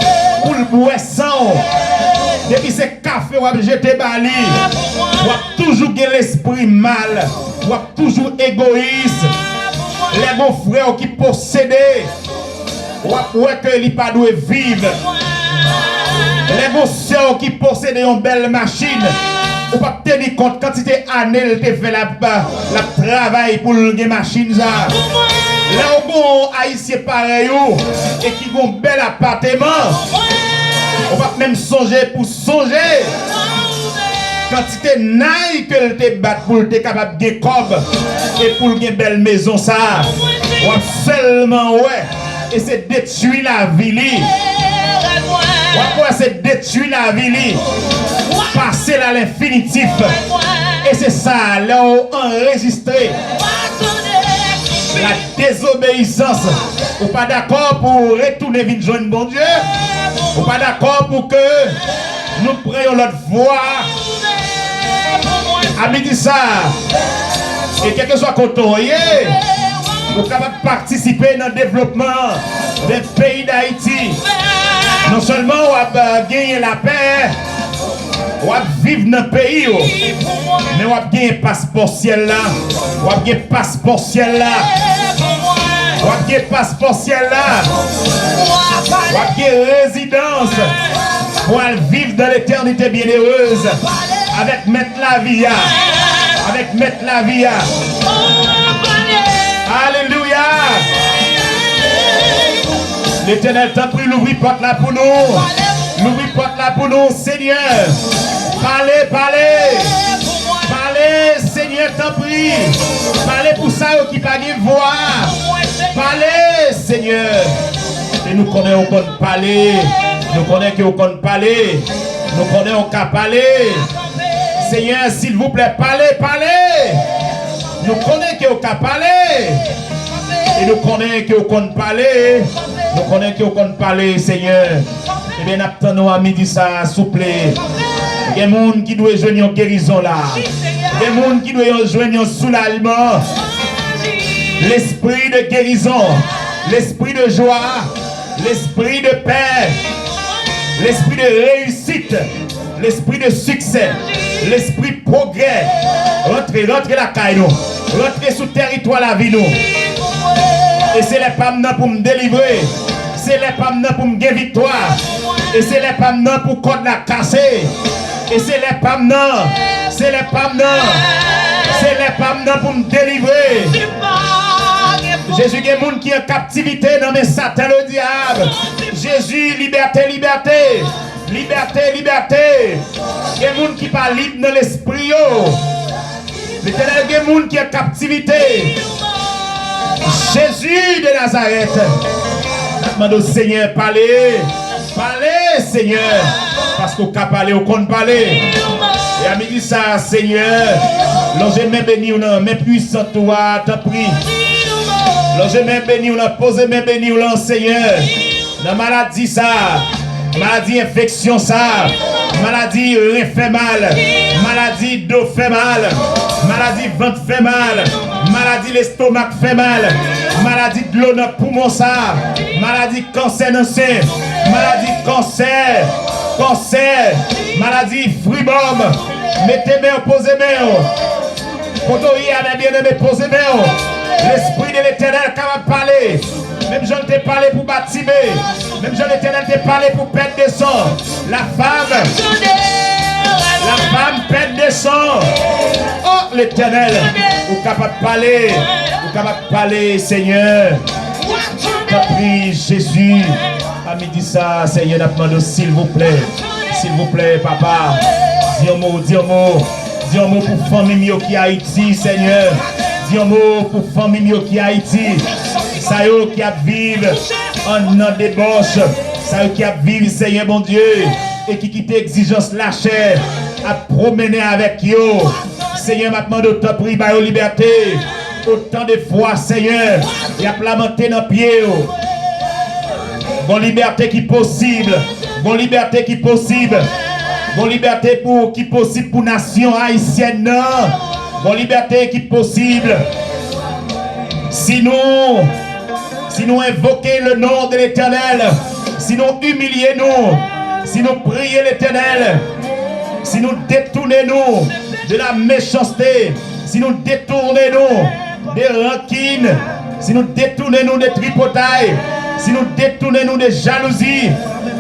pou l bwè san w. Depi se kafe w ap jete ba li, w ap toujou gen lespri mal, w ap toujou egoyis. Lè gon frè w ki posede, w ap wè ke li pa dwe viv. Lè gon sè w ki posede yon bèl machin, ou p ap teni kont kantite ane l te fè l ap, l ap travay pou l gen machin sa. Lè w gon Ayisyen parèy ou e ki gon bèl apateman, ou p ap menm sonje pou sonje kantite nay ke l te bat pou l te kapab gen kòb e pou l gen bèl mezon sa. W ap sèlman wè e se detwi lavi li. W ap wè se detwi lavi li. Pase l a lenfinitif. E se sa, lè w anrejistre la dezobeyisans, ou pa dakò pou w retounen vin jwenn Bondye, ou pa dakò pou ke nou pran yon lòt vwa. A midi sa, e kèlkeswa kote w ye, ou kapab patisipe nan devlopman de peyi Dayiti. Non sèlman w ap, euh, genyen lapè, w ap viv nan peyi w, men w ap genyen paspò syèl la. W ap gen paspò syèl la. W ap gen paspò syèl la. W ap gen rezidans pou al viv dans l'éternité bienheureuse avèk mèt lavi a. Avèk mèt lavi a. Alelouya. Letènèl, tanpri, louvri pòt la pou nou. Louvri pòt la pou nou, Senyè. Pale, pale. Pale, Senyè, tanpri. Pale pou sa yo ki pa gen vwa. Pale, Senyè. E nou konnen ou konn pale. Nou konnen ke ou konn pale. Nou konnen ou ka pale. Senyè, silvouplè, pale, pale. Nou konnen ke ou ka pale. E nou konnen ke ou konn pale. Nou konnen ke ou konn pale, Senyè. Ebyen, n ap tann ou a midi sa a, souple. Gen moun ki dwe jwenn yon gerizon la. Gen moun ki dwe yon, jwenn yon soulajman. Lespri de gerizon, lespri de jwa, lespri de pè, lespri de reyisit, lespri de siksè, lespri pwogrè. Rantre, rantre lakay nou. Rantre sou tèritwa lavi nou. E se lè pa m nan pou m delivre. Se lè pa m nan pou m gen viktwa. E se lè pa m nan pou kòd la kase. E se lè pa m nan. Se lè pa m nan. Se lè pa m nan pou m delivre. Jezi, gen moun ki an kaptivite nan men Satan Ledyab. Jezi, libète, libète. Libète, libète. Gen moun ki pa lib nan lespri yo. Letènèl, gen moun ki an kaptivite. Jezi de Nazarèt. N ap mande w, Senyè, pale. Pale, Senyè. Paske w ka pale, w konn pale. E a midi sa, Senyè, lonje men beni w lan, men pwisant ou a, tanpri. Lonje men beni w lan, poze men beni w lan, Senyè. Nan maladi sa, maladi enfeksyon sa, maladi ren fè mal, maladi do fè mal, maladi vant fè mal, maladi lestomak fè mal, Maladi dlo nan poumon sa, maladi kansè nan sen, maladi kansè, kansè, maladi fribòm. Mete men w, poze men w. Kote w ye a, mè byeneme, poze men w. Lespri de Letènèl kapab pale. Menm jan l te pale pou Batime, menm jan Letènèl te pale pou pèt de san. La femme, la femme pèt de san. Oh, Letènèl, ou kapab pale, ou kapab pale, Senyè. Tanpri, Jezi, a midi sa, Senyè, n ap mande w, silvouplè, silvouplè, Papa, di yon mo, di yon mo, di yon mo pou fanmi m yo ki Ayiti, Senyè. Di yon mo pou fanmi m yo ki Ayiti. Sa yo ki ap viv an, nan debòch. Sa yo ki ap viv, Senyè Bondye, e ki kite egzijans lachè ap pwomennen avèk yo. Senyè, m ap mande w, tanpri, ba yo libète. Otan de fwa, Senyè, y ap lamante nan pye w. Gon libète ki posib. Gon libète ki posib. Gon libète pou, ki posib pou nasyon ayisyèn nan. Gon libète ki posib. Si nou, si nou envoke le nom de l'Éternel, si nou imilye nou, si nou priye Letènèl, si nou detounen nou de la mechanste, si nou detounen nou de rankin, si nou detounen nou de tripotay, si nou detounen nou de jalouzi,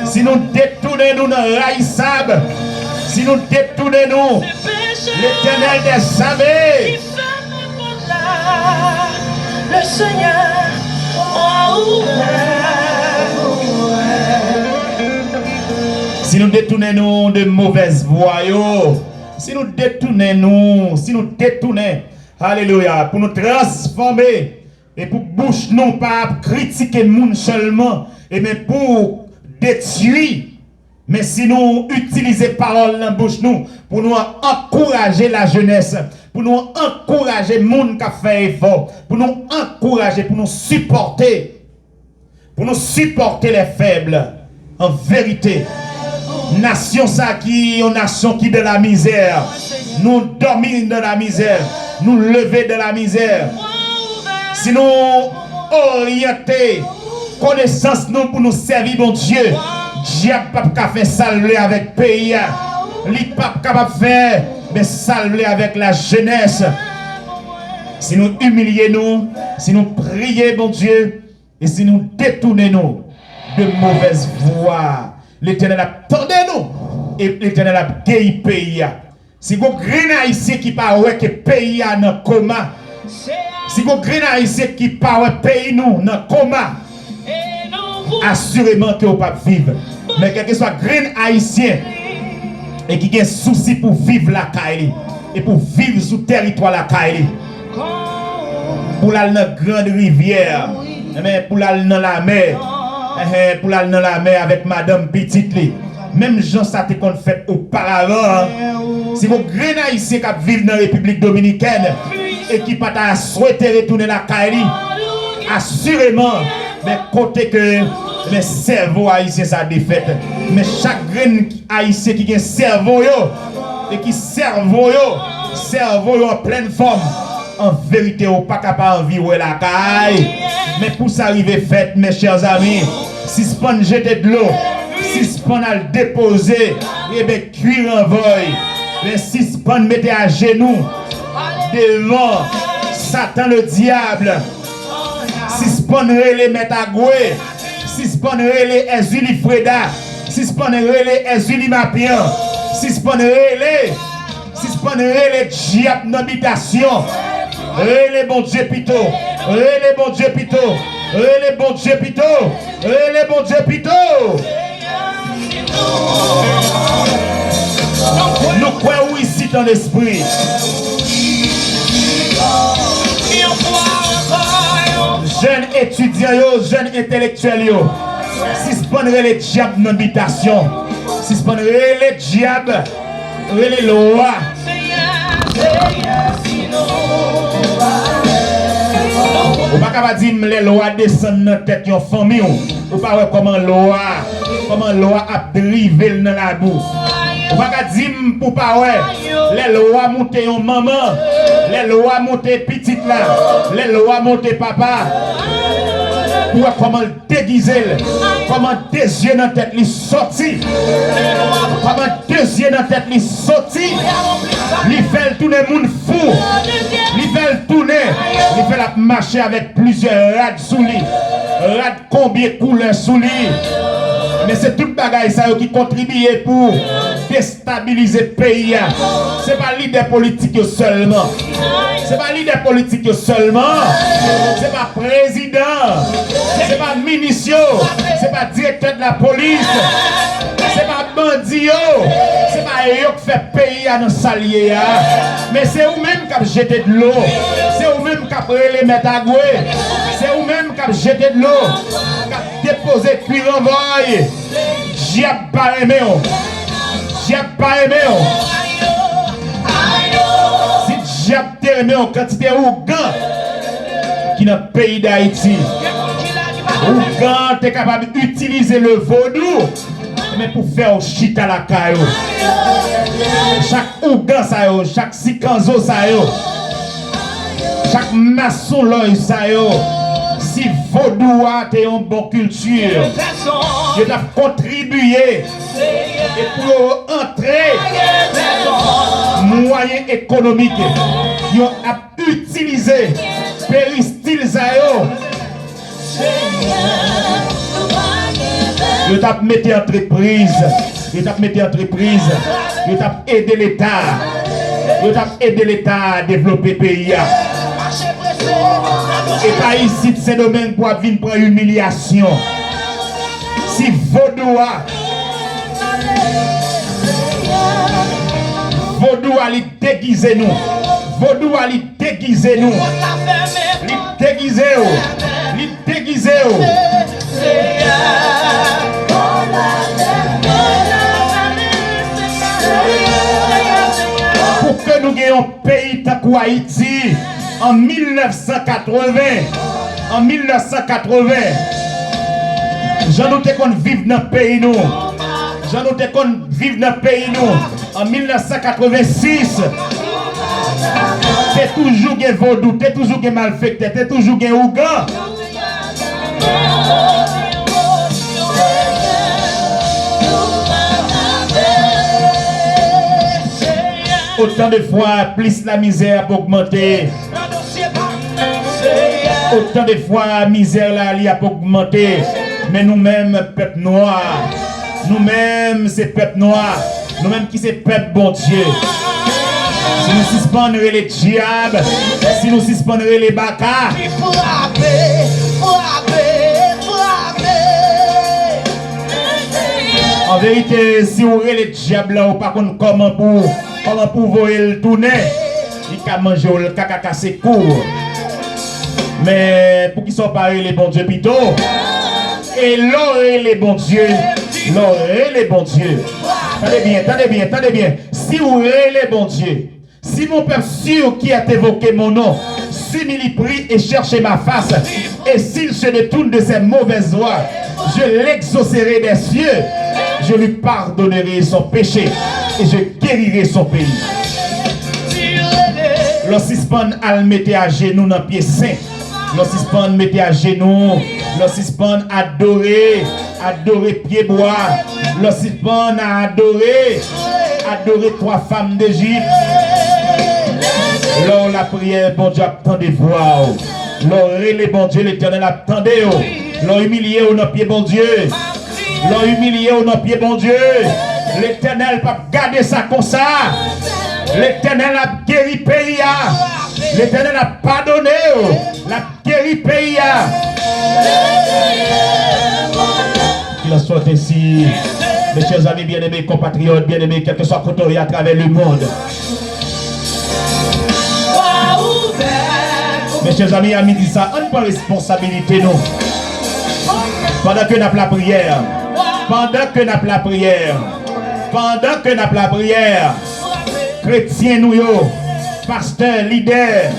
si nou detounen nou nan rayisab, si nou detounen nou, Letènèl dèzame. Le Seigneur, oh, si nou detounen nou de movèz vwa yo, si nou detounen nou, si nou detounen, alelouya, pou nou transfòme e pou bouch nou pa ap kritike moun sèlman, e men pou detwi. Men si nou itilize pawòl nan bouch nou pou nou ankouraje lajenès, pou nou ankouraje moun k ap fè efò, pou nou ankouraje, pou nou sipòte, pou nou sipòte les faibles, an verite, nasyon sa ki yon nasyon ki dans la misère, nou dòmi dans la misère, nou leve dans la misère. Si nou oryante konesans nou pou nou sèvi Bondye, dyab p ap ka fè sa l vle avèk peyi a. Li p ap kapab fè, men, sa l vle avèk lajenès. Si nou imilye nou, si nou priye Bondye, e si nou detounen nou de movèz vwa, Letènèl ap tande nou, e Letènèl ap geyi peyi a. Si gon grenn Ayisyen ki pa wè ke peyi a nan koma, si gon grenn Ayisyen ki pa wè peyi nou nan koma, asireman ke w p ap viv. Men kèlkeswa grenn Ayisyen e ki gen sousi pou viv lakay li, e pou viv sou tèritwa lakay li, pou l al nan Grand Rivyè, enben, pou l al nan lamè, enhen, pou l al nan lamè avèk madanm, pitit li. Menm jan sa te konn fèt oparavan an, si gon grenn Ayisyen k ap viv nan Repiblik Dominikèn e ki pa ta swete retounen lakay li, asireman, men kote ke, men sèvo Ayisyen sa defèt. Men chak grenn Ayisyen ki gen sèvo yo, e ki sèvo yo, sèvo yo an plèn fòm, an verite, ou pa ka pa anvi wè lakay. Men pou sa rive fèt, mes chers amis, sispann jete dlo, sispann al depoze, enben, kwi ranvòy, men sispann mete ajenou devan Satan le diable, sispann rele Mèt Agwe, sispann rele Èzili Freda, sispann rele Èzili Mapyan, sispann rele, sispann rele dyab nan bitasyon. Rele Bondye pito. Rele Bondye pito. Rele Bondye pito. Rele Bondye pito. Nou kwè ou isit an lespri. Jèn etidyan yo, jèn entelektyèl yo, sispann rele dyab nan bitasyon. Sispann rele dyab, rele lwa. Ou pa ka pa di m lè lwa desann nan tèt yon fanmi w, ou pa wè kòman lwa, kòman lwa ap drive l nan labou. Ou pa ka di m pou pa wè lè lwa moute yon manman, lè lwa moute pitit la, lè lwa moute papa, Ou wè kòman l degize l, kòman de zye nan tèt li soti, kòman de zye nan tèt li soti, li fè l tounen moun fou, li fè l tounen, li fè l ap mache avèk plizyè rad sou li, rad konbyen koulè sou li. Men se tout bagay sa yo ki kontribiye pou destabilize peyi a. Se pa lidè politik yo sèlman. Se pa lidè politik yo sèlman. Se pa prezidan. Se pa minis yo. Se pa direktè de la polis. Se pa bandi yo. Se pa yo k fè peyi a nan sa l ye a. Men se ou menm k ap jete dlo. Se ou menm k ap rele mèt agwe. Se ou menm k ap jete dlo. K ap depoze kwi ranvòy. Dyab pa renmen w. Dyab pa renmen w. Si dyab te renmen w, kantite ougan ki nan peyi Dayiti, ougan te kapab itilize le vodou, men pou fè w chita lakay ou. Chak ougan sa yo, chak sikanzo sa yo, chak masonlòj sa yo, si vodou a te yon bon kilti, yo t ap kontribiye e pou yo antre mwayen ekonomik yo ap itilize peristil sa yo. Yo t ap mete antrepriz, yo t ap mete antrepriz, yo t ap ede Leta, yo t ap ede Leta devlope peyi a. E pa isit Sendomeng pou ap vin pran imilyasyon. Si vodou a, vodou a li degize nou. Vodou a li degize nou. Li degize w. Li degize w. Pou ke nou gen yon peyi tankou Ayiti, an mil nèf san katreven, an mil nèf san katreven, jan nou te konn viv nan peyi nou, jan nou te konn viv nan peyi nou, an mil nèf san katreven sis, te toujou gen vodou, te toujou gen malfektè, te toujou gen ougan. Otan de fwa, plis lamizè ap ogmante, otan de fwa mizè la li ap ogmante. Men nou menm, pèp nwa, nou menm se pèp nwa, nou menm ki se pèp Bondye. Si nou sispann rele dyab, si nou sispann rele baka, frape, frape, frape. An verite, si w rele dyab la, ou pa konn kòman pou, kòman pou voye l tounen. Li ka manje w, l ka, ka kase kou w. Men poukisa w pa rele Bondye pito? E lè w rele Bondye, lè w rele Bondye, tande byen, tande byen, tande byen. Si w rele Bondye, si mon peuple sûr qui est invoqué mon nom s'humilie, prie et cherche ma face, et s'il se détourne de ses mauvaises voies, je l'exaucerai des cieux, je lui pardonnerai son péché et je guérirai son pays. Lè w sispann al mete ajenou nan pye sen, lè w sispann mete ajenou, lè w sispann adore, adore pyebwa, lè w sispann adore, adore twa fanm Dejip. Lè w lapriyè, Bondye ap tande vwa w. Lè w rele Bondye, Letènèl ap tande w. Lè w imilye w nan pye Bondye, lè w imilye w nan pye Bondye, Letènèl p ap gade sa konsa. Letènèl ap geri peyi a. Letènèl ap padone w. L ap geri peyi a. Qu'il en soit ainsi, mes chers amis bien-aimés, compatriotes bien-aimés, quel que soit kote w ye à travers le monde. Mes chers amis, a midi sa, ann pran responsabilite nou. Pandan ke n ap lapriyè, pandan ke n ap lapriyè, pandan ke n ap lapriyè, kretyen nou yo, pastè, lidè,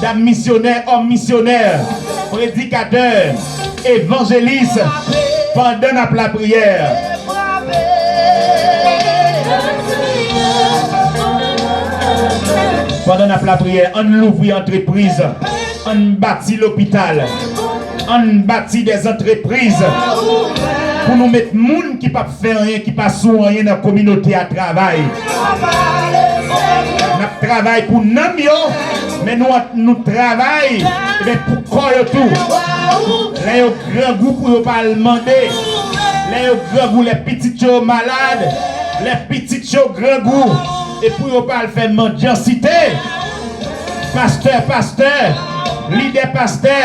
dam misyonè, òm misyonè, predikatè, evanjelis, pandan n ap lapriyè, pandan n ap lapriyè, ann louvri antrepriz, ann bati lopital. Ann bati dè antrepriz pou nou met moun ki p ap fè anyen, ki pa sou anyen nan kominote a travay. N ap travay pou nanm yo, men nou, nou travay, ebyen, pou kò yo tou. Lè yo grangou, pou yo pa al mande. Lè yo grangou, lè pitit yo malad, lè pitit yo grangou, e pou yo pa al fè mandyansite. Pastè, pastè, lidè pastè,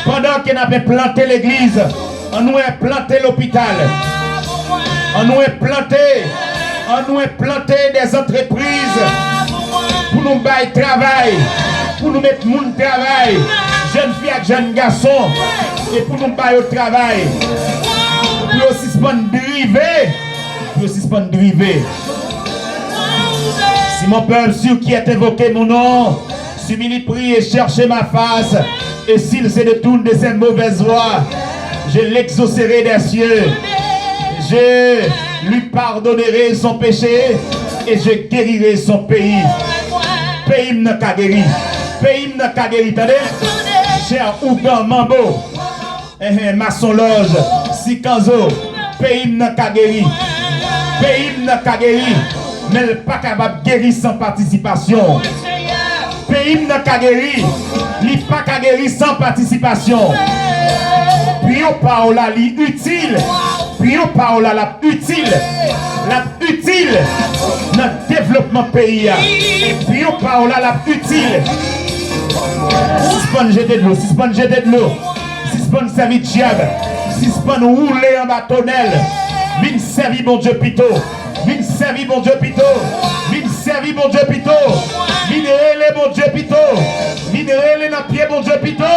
pandan ke n ap enplante legliz, ann nou enplante lopital, ann nou enplante, ann nou enplante dè antrepriz pou nou bay travay, pou nou met moun travay, jèn fi ak jèn gason, e pou nou ba yo travay, pou yo sispann drive, pou yo sispann drive. Si mon peuple sur qui est invoqué mon nom s'humilie, prie et cherche ma face, et s'il se détourne de ses mauvaises voies, je l'exaucerai des cieux. Je lui pardonnerai son péché et je guérirai son pays. Peyi m nan ka geri. Peyi m nan ka geri, tande. Chè, ougan, manbo. Enhen, masonlòj, sikanzo, peyi m nan ka geri. Peyi m nan ka geri, men l pa kapab geri san patisipasyon. Peyi m nan ka geri, li pa ka geri san patisipasyon. Pou yon pa w la, li itil. Pou yon pa w la, l ap itil. L ap itil nan devlopman peyi a. Pou yon pa w la, l ap itil. Sispann jete dlo, sispann jete dlo. Sispann sèvi dyab. Sispann woule anba tonèl. Vin sèvi Bondye pito. Vin sèvi Bondye pito. Vin sèvi Bondye pito. Vin rele Bondye pito. Vin rele nan pye Bondye pito.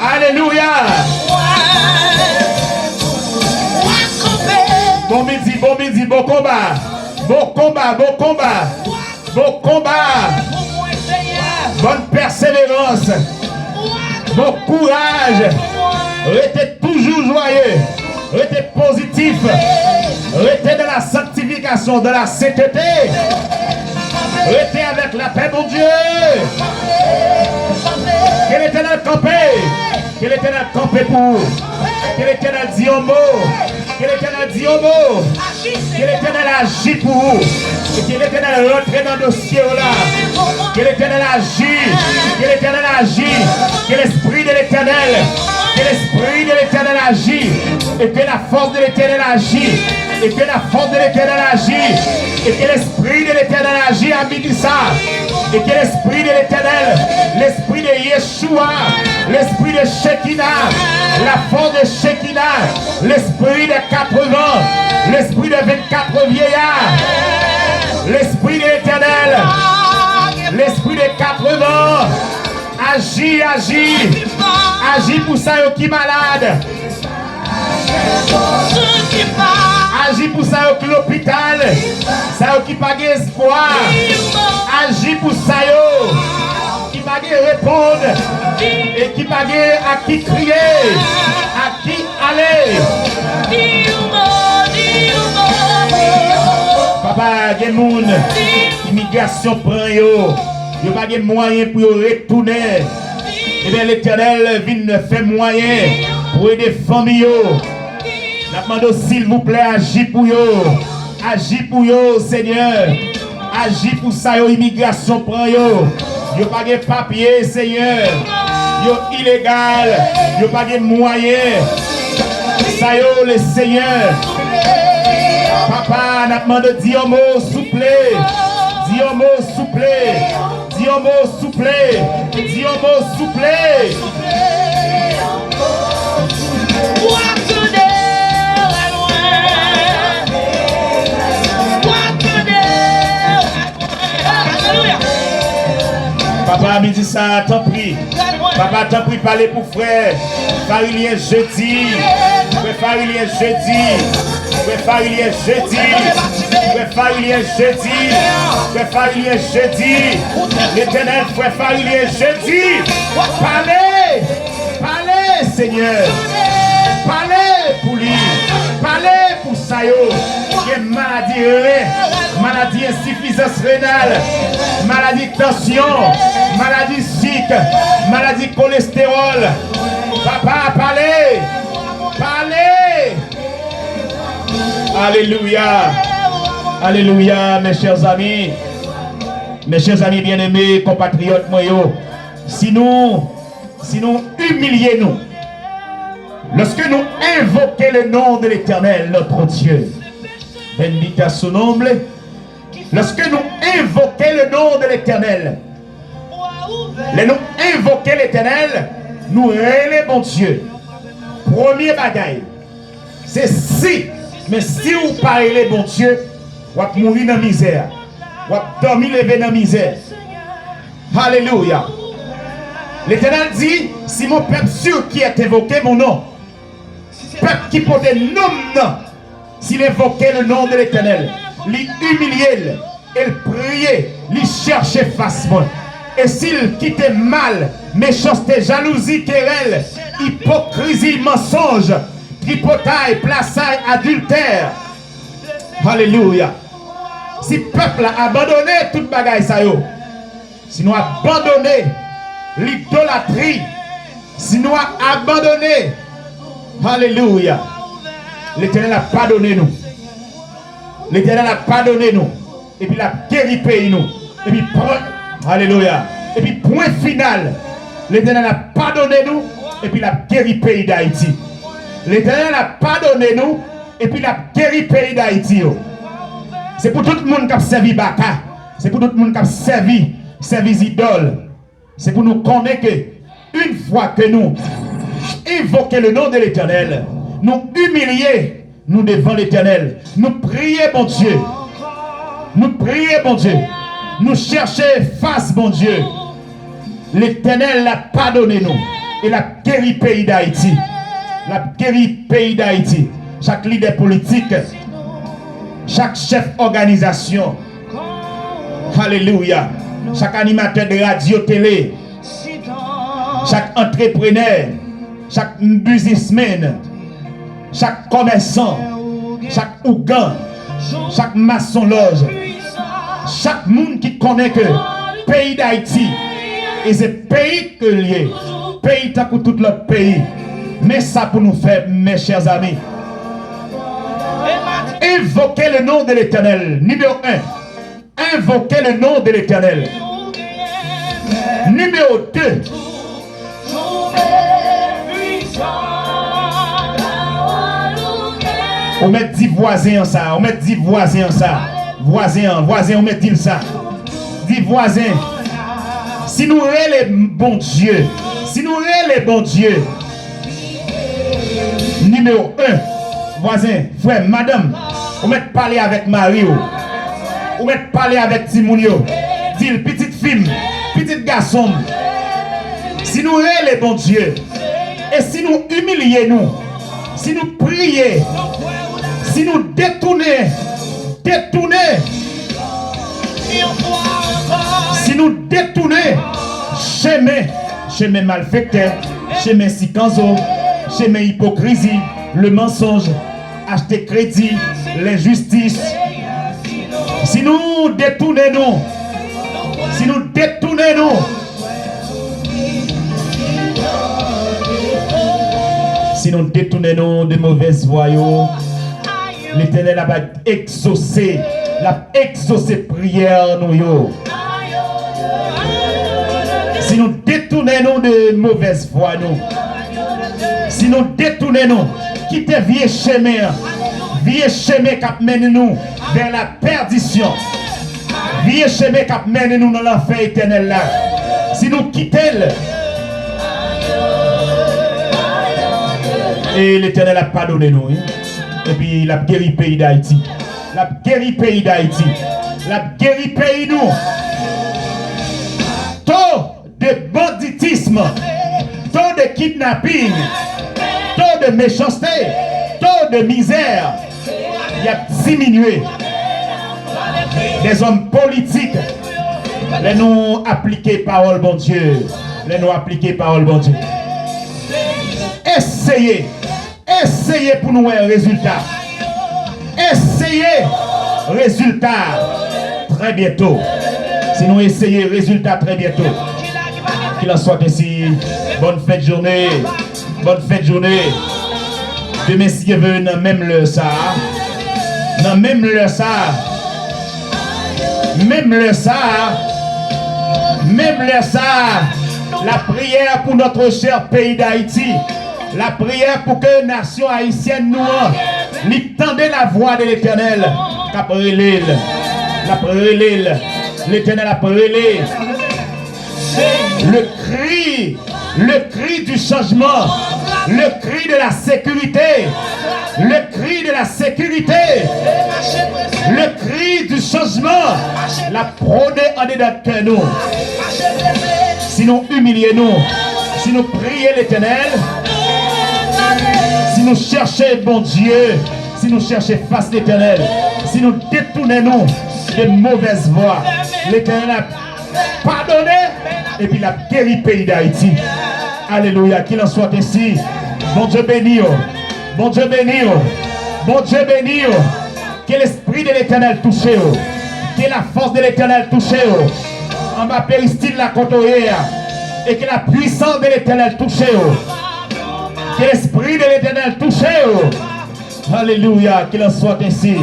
Alelouya. Bon midi, bon midi, bon konba. Bon konba, bon konba. Bon konba. Bòn pèseverans. Bon kouraj. Rete toujou jwaye. Rete pozitif. Rete dans la sanctification, dans la sainteté. Rete avèk lapè Bondye. Ke Letènèl kanpe. Ke Letènèl kanpe pou ou. Ke Letènèl di yon mo. Ke Letènèl di yon mo. Ke Letènèl aji pou ou. E ke Letènèl rantre nan dosye w la. Ke Letènèl aji. Ke Letènèl aji. Ke Lespri de Letènèl. Ke Lespri de Letènèl aji. E ke la fòs de Letènèl aji. E ke la fòs de Letènèl aji. E ke Lespri de Letènèl aji a midi sa. E ke Lespri de Letènèl, Lespri de Yeshua, Lespri de Shekinah, la fòs de Shekinah, Lespri de katrevan, Lespri de vennkat vyeya, Lespri de Letènèl, Lespri de katrevan, aji, aji, aji pou sa yo ki malad. Aji pou sa yo ki lopital, sa yo ki pa gen espwa. Aji pou sa yo ki pa gen reponn e ki pa gen ak ki kriye, ak ki ale. Papa, gen moun imigrasyon pran yo, yo pa gen mwayen pou yo retounen. Ebyen, Letènèl vin fè mwayen pou ede fanmi yo. N ap mande w, silvouplè, aji pou yo. Aji pou yo, Senyè. Aji pou sa yo imigrasyon pran yo. Yo pa gen papye, Senyè. Yo ilegal. Yo pa gen mwayen. Sa yo, le Senyè. Papa, n ap mande w, di yon mo, souple. Di yon mo, souple. Di yon mo, souple. Di yon mo, souple. Papa, midi sa, tanpri. Papa, tanpri, pale pou frè Farilyen Jedi. Frè Farilyen Jedi. Frè Farilyen Jedi. Frè Farilyen Jedi. Frè Farilyen Jedi. Letènèl, frè Farilyen Jedi. Pale! Pale, Senyè. Pale pou li. Pale pou sa yo ki gen maladi ren, maladi ensifizans renal, maladi tansyon, maladi sik, maladi kolestewòl. Papa, pale! Pale! Alelouya! Alelouya, mes chers amis. Mes chers amis bien-aimés, konpatriyòt mwen yo. Si nou, si nou imilye nou, lorsque nous invoquons le nom de l'Éternel, notre Dieu, bendita su nombre, lorsque nous invoquons le nom de l'Éternel, lè nou envoke Letènèl, nou rele Bondye. Premye bagay, se si, men si w pa rele Bondye, w ap mouri nan mizè. W ap dòmi leve nan mizè. Alelouya. Letènèl di, si mon peuple sûr qui est invoqué mon nom, pèp ki pote non m nan, s'il invoque le nom de l'Éternel, li imilye l, e l priye, li chèche fas mwen. E si l kite mal, mechanste, jalouzi, kerèl, ipokrizi, mansonj, tripotay, plasay, adiltè. Alelouya. Si pèp la abandone tout bagay sa yo, si nou abandone lidolatri, si nou a- abandone, alelouya, Letènèl ap padone nou. Letènèl ap padone nou. Epi l ap geri peyi nou. Epi pwen, alelouya. Epi pwen final, Letènèl ap padone nou. Epi l ap geri peyi Dayiti. Letènèl ap padone nou. Epi l ap geri peyi Dayiti yo. Se pou tout moun k ap sèvi baka. Se pou tout moun k ap sèvi, sèvi zidòl. Se pou nou konnen ke, une fois que nous invoquons le nom de l'Éternel, nou imilye nou devan Letènèl, nou priye Bondye, nou priye Bondye, nou chèche fas Bondye, Letènèl l ap padone nou e l ap geri peyi Dayiti. L ap geri peyi Dayiti. Chak lidè politik, chak chèf òganizasyon, alelouya, chak animatè de radyo, tele, chak antreprenè, chak biznismenn, chak kòmèsan, chak ougan, chak masonlòj, chak moun ki konnen ke peyi Dayiti, e se peyi ke l ye, peyi tankou tout lòt peyi. Men sa pou nou fè, mes chers amis. Invoquer le nom de l'Éternel, nimewo en. Invoquer le nom de l'Éternel. Nimewo de. Ou mèt di vwazen an sa, ou mèt di vwazen an sa. Vwazen an, vwazen, ou mèt di l sa. Di vwazen, si nou rele Bondye, si nou rele Bondye, nimewo en, vwazen, frè m, madanm, ou mèt pale avèk mari w. Ou mèt pale avèk timoun yo. Di l, pitit fi m, pitit gason m, si nou rele Bondye, e si nou imilye nou, si nou priye, si nou detounen, detounen, si nou detounen chemen, chemen malfektè, chemen sikanzo, chemen ipokrizi, le mensonge, achte kredi, lenjistis. Si nou detounen nou, si nou detounen nou, si nou detounen nou de movèz vwa yo, Letènèl ap egzose, l ap egzose priyè nou yo. Si nou detounen nou de movèz vwa nou, si nou detounen nou, kite vye chemen an, vye chemen k ap mennen nou vè la pèdisyon, vye chemen k ap mennen nou nan lanfè etènèl la, si nou kite l, e Letènèl ap padone nou, wi. Epi l ap geri peyi Dayiti. L ap geri peyi Dayiti. L ap geri peyi nou. To de banditisme, to de kidnapping, to de mechanste, to de mizè, y ap diminye. Dèzòm politik, lè nou aplike pawòl Bondye, lè nou aplike pawòl Bondye, eseye Eseye pou nou wè rezilta. Eseye rezilta. Très bientôt. Si nou eseye, rezilta très bientôt. Qu'il en soit ainsi. Bonne fête journée. Bonne fête journée. Demen, si Dye vle, nan menm lè sa a, nan menm lè sa a, menm lè sa a, menm lè sa a, lapriyè pou notre cher pays d'Haïti, lapriyè pou ke nasyon ayisyèn nou an, li tande lavwa de Letènèl k ap rele l, l ap rele l, Letènèl ap rele. Le cri, le cri du changement, le cri de la sécurité, le cri de la sécurité, le cri du changement, l ap pwone andedan kè nou. Si nou imilye nou, si nou priye Letènèl, si nou chèche Bondye, si nou chèche fas Letènèl, si nou detounen nou de movèz vwa, Letènèl ap padone epi l ap geri peyi Dayiti. Alelouya, qu'il en soit ainsi. Bondye beni w. Bondye beni w. Bondye beni w. Ke Lespri de Letènèl touche w. Ke la fòs de Letènèl touche w. Anba peristil la kote w ye a. E ke la pwisans de Letènèl touche w. Ke Lespri de Letènèl touche w. Alelouya, qu'il en soit ainsi.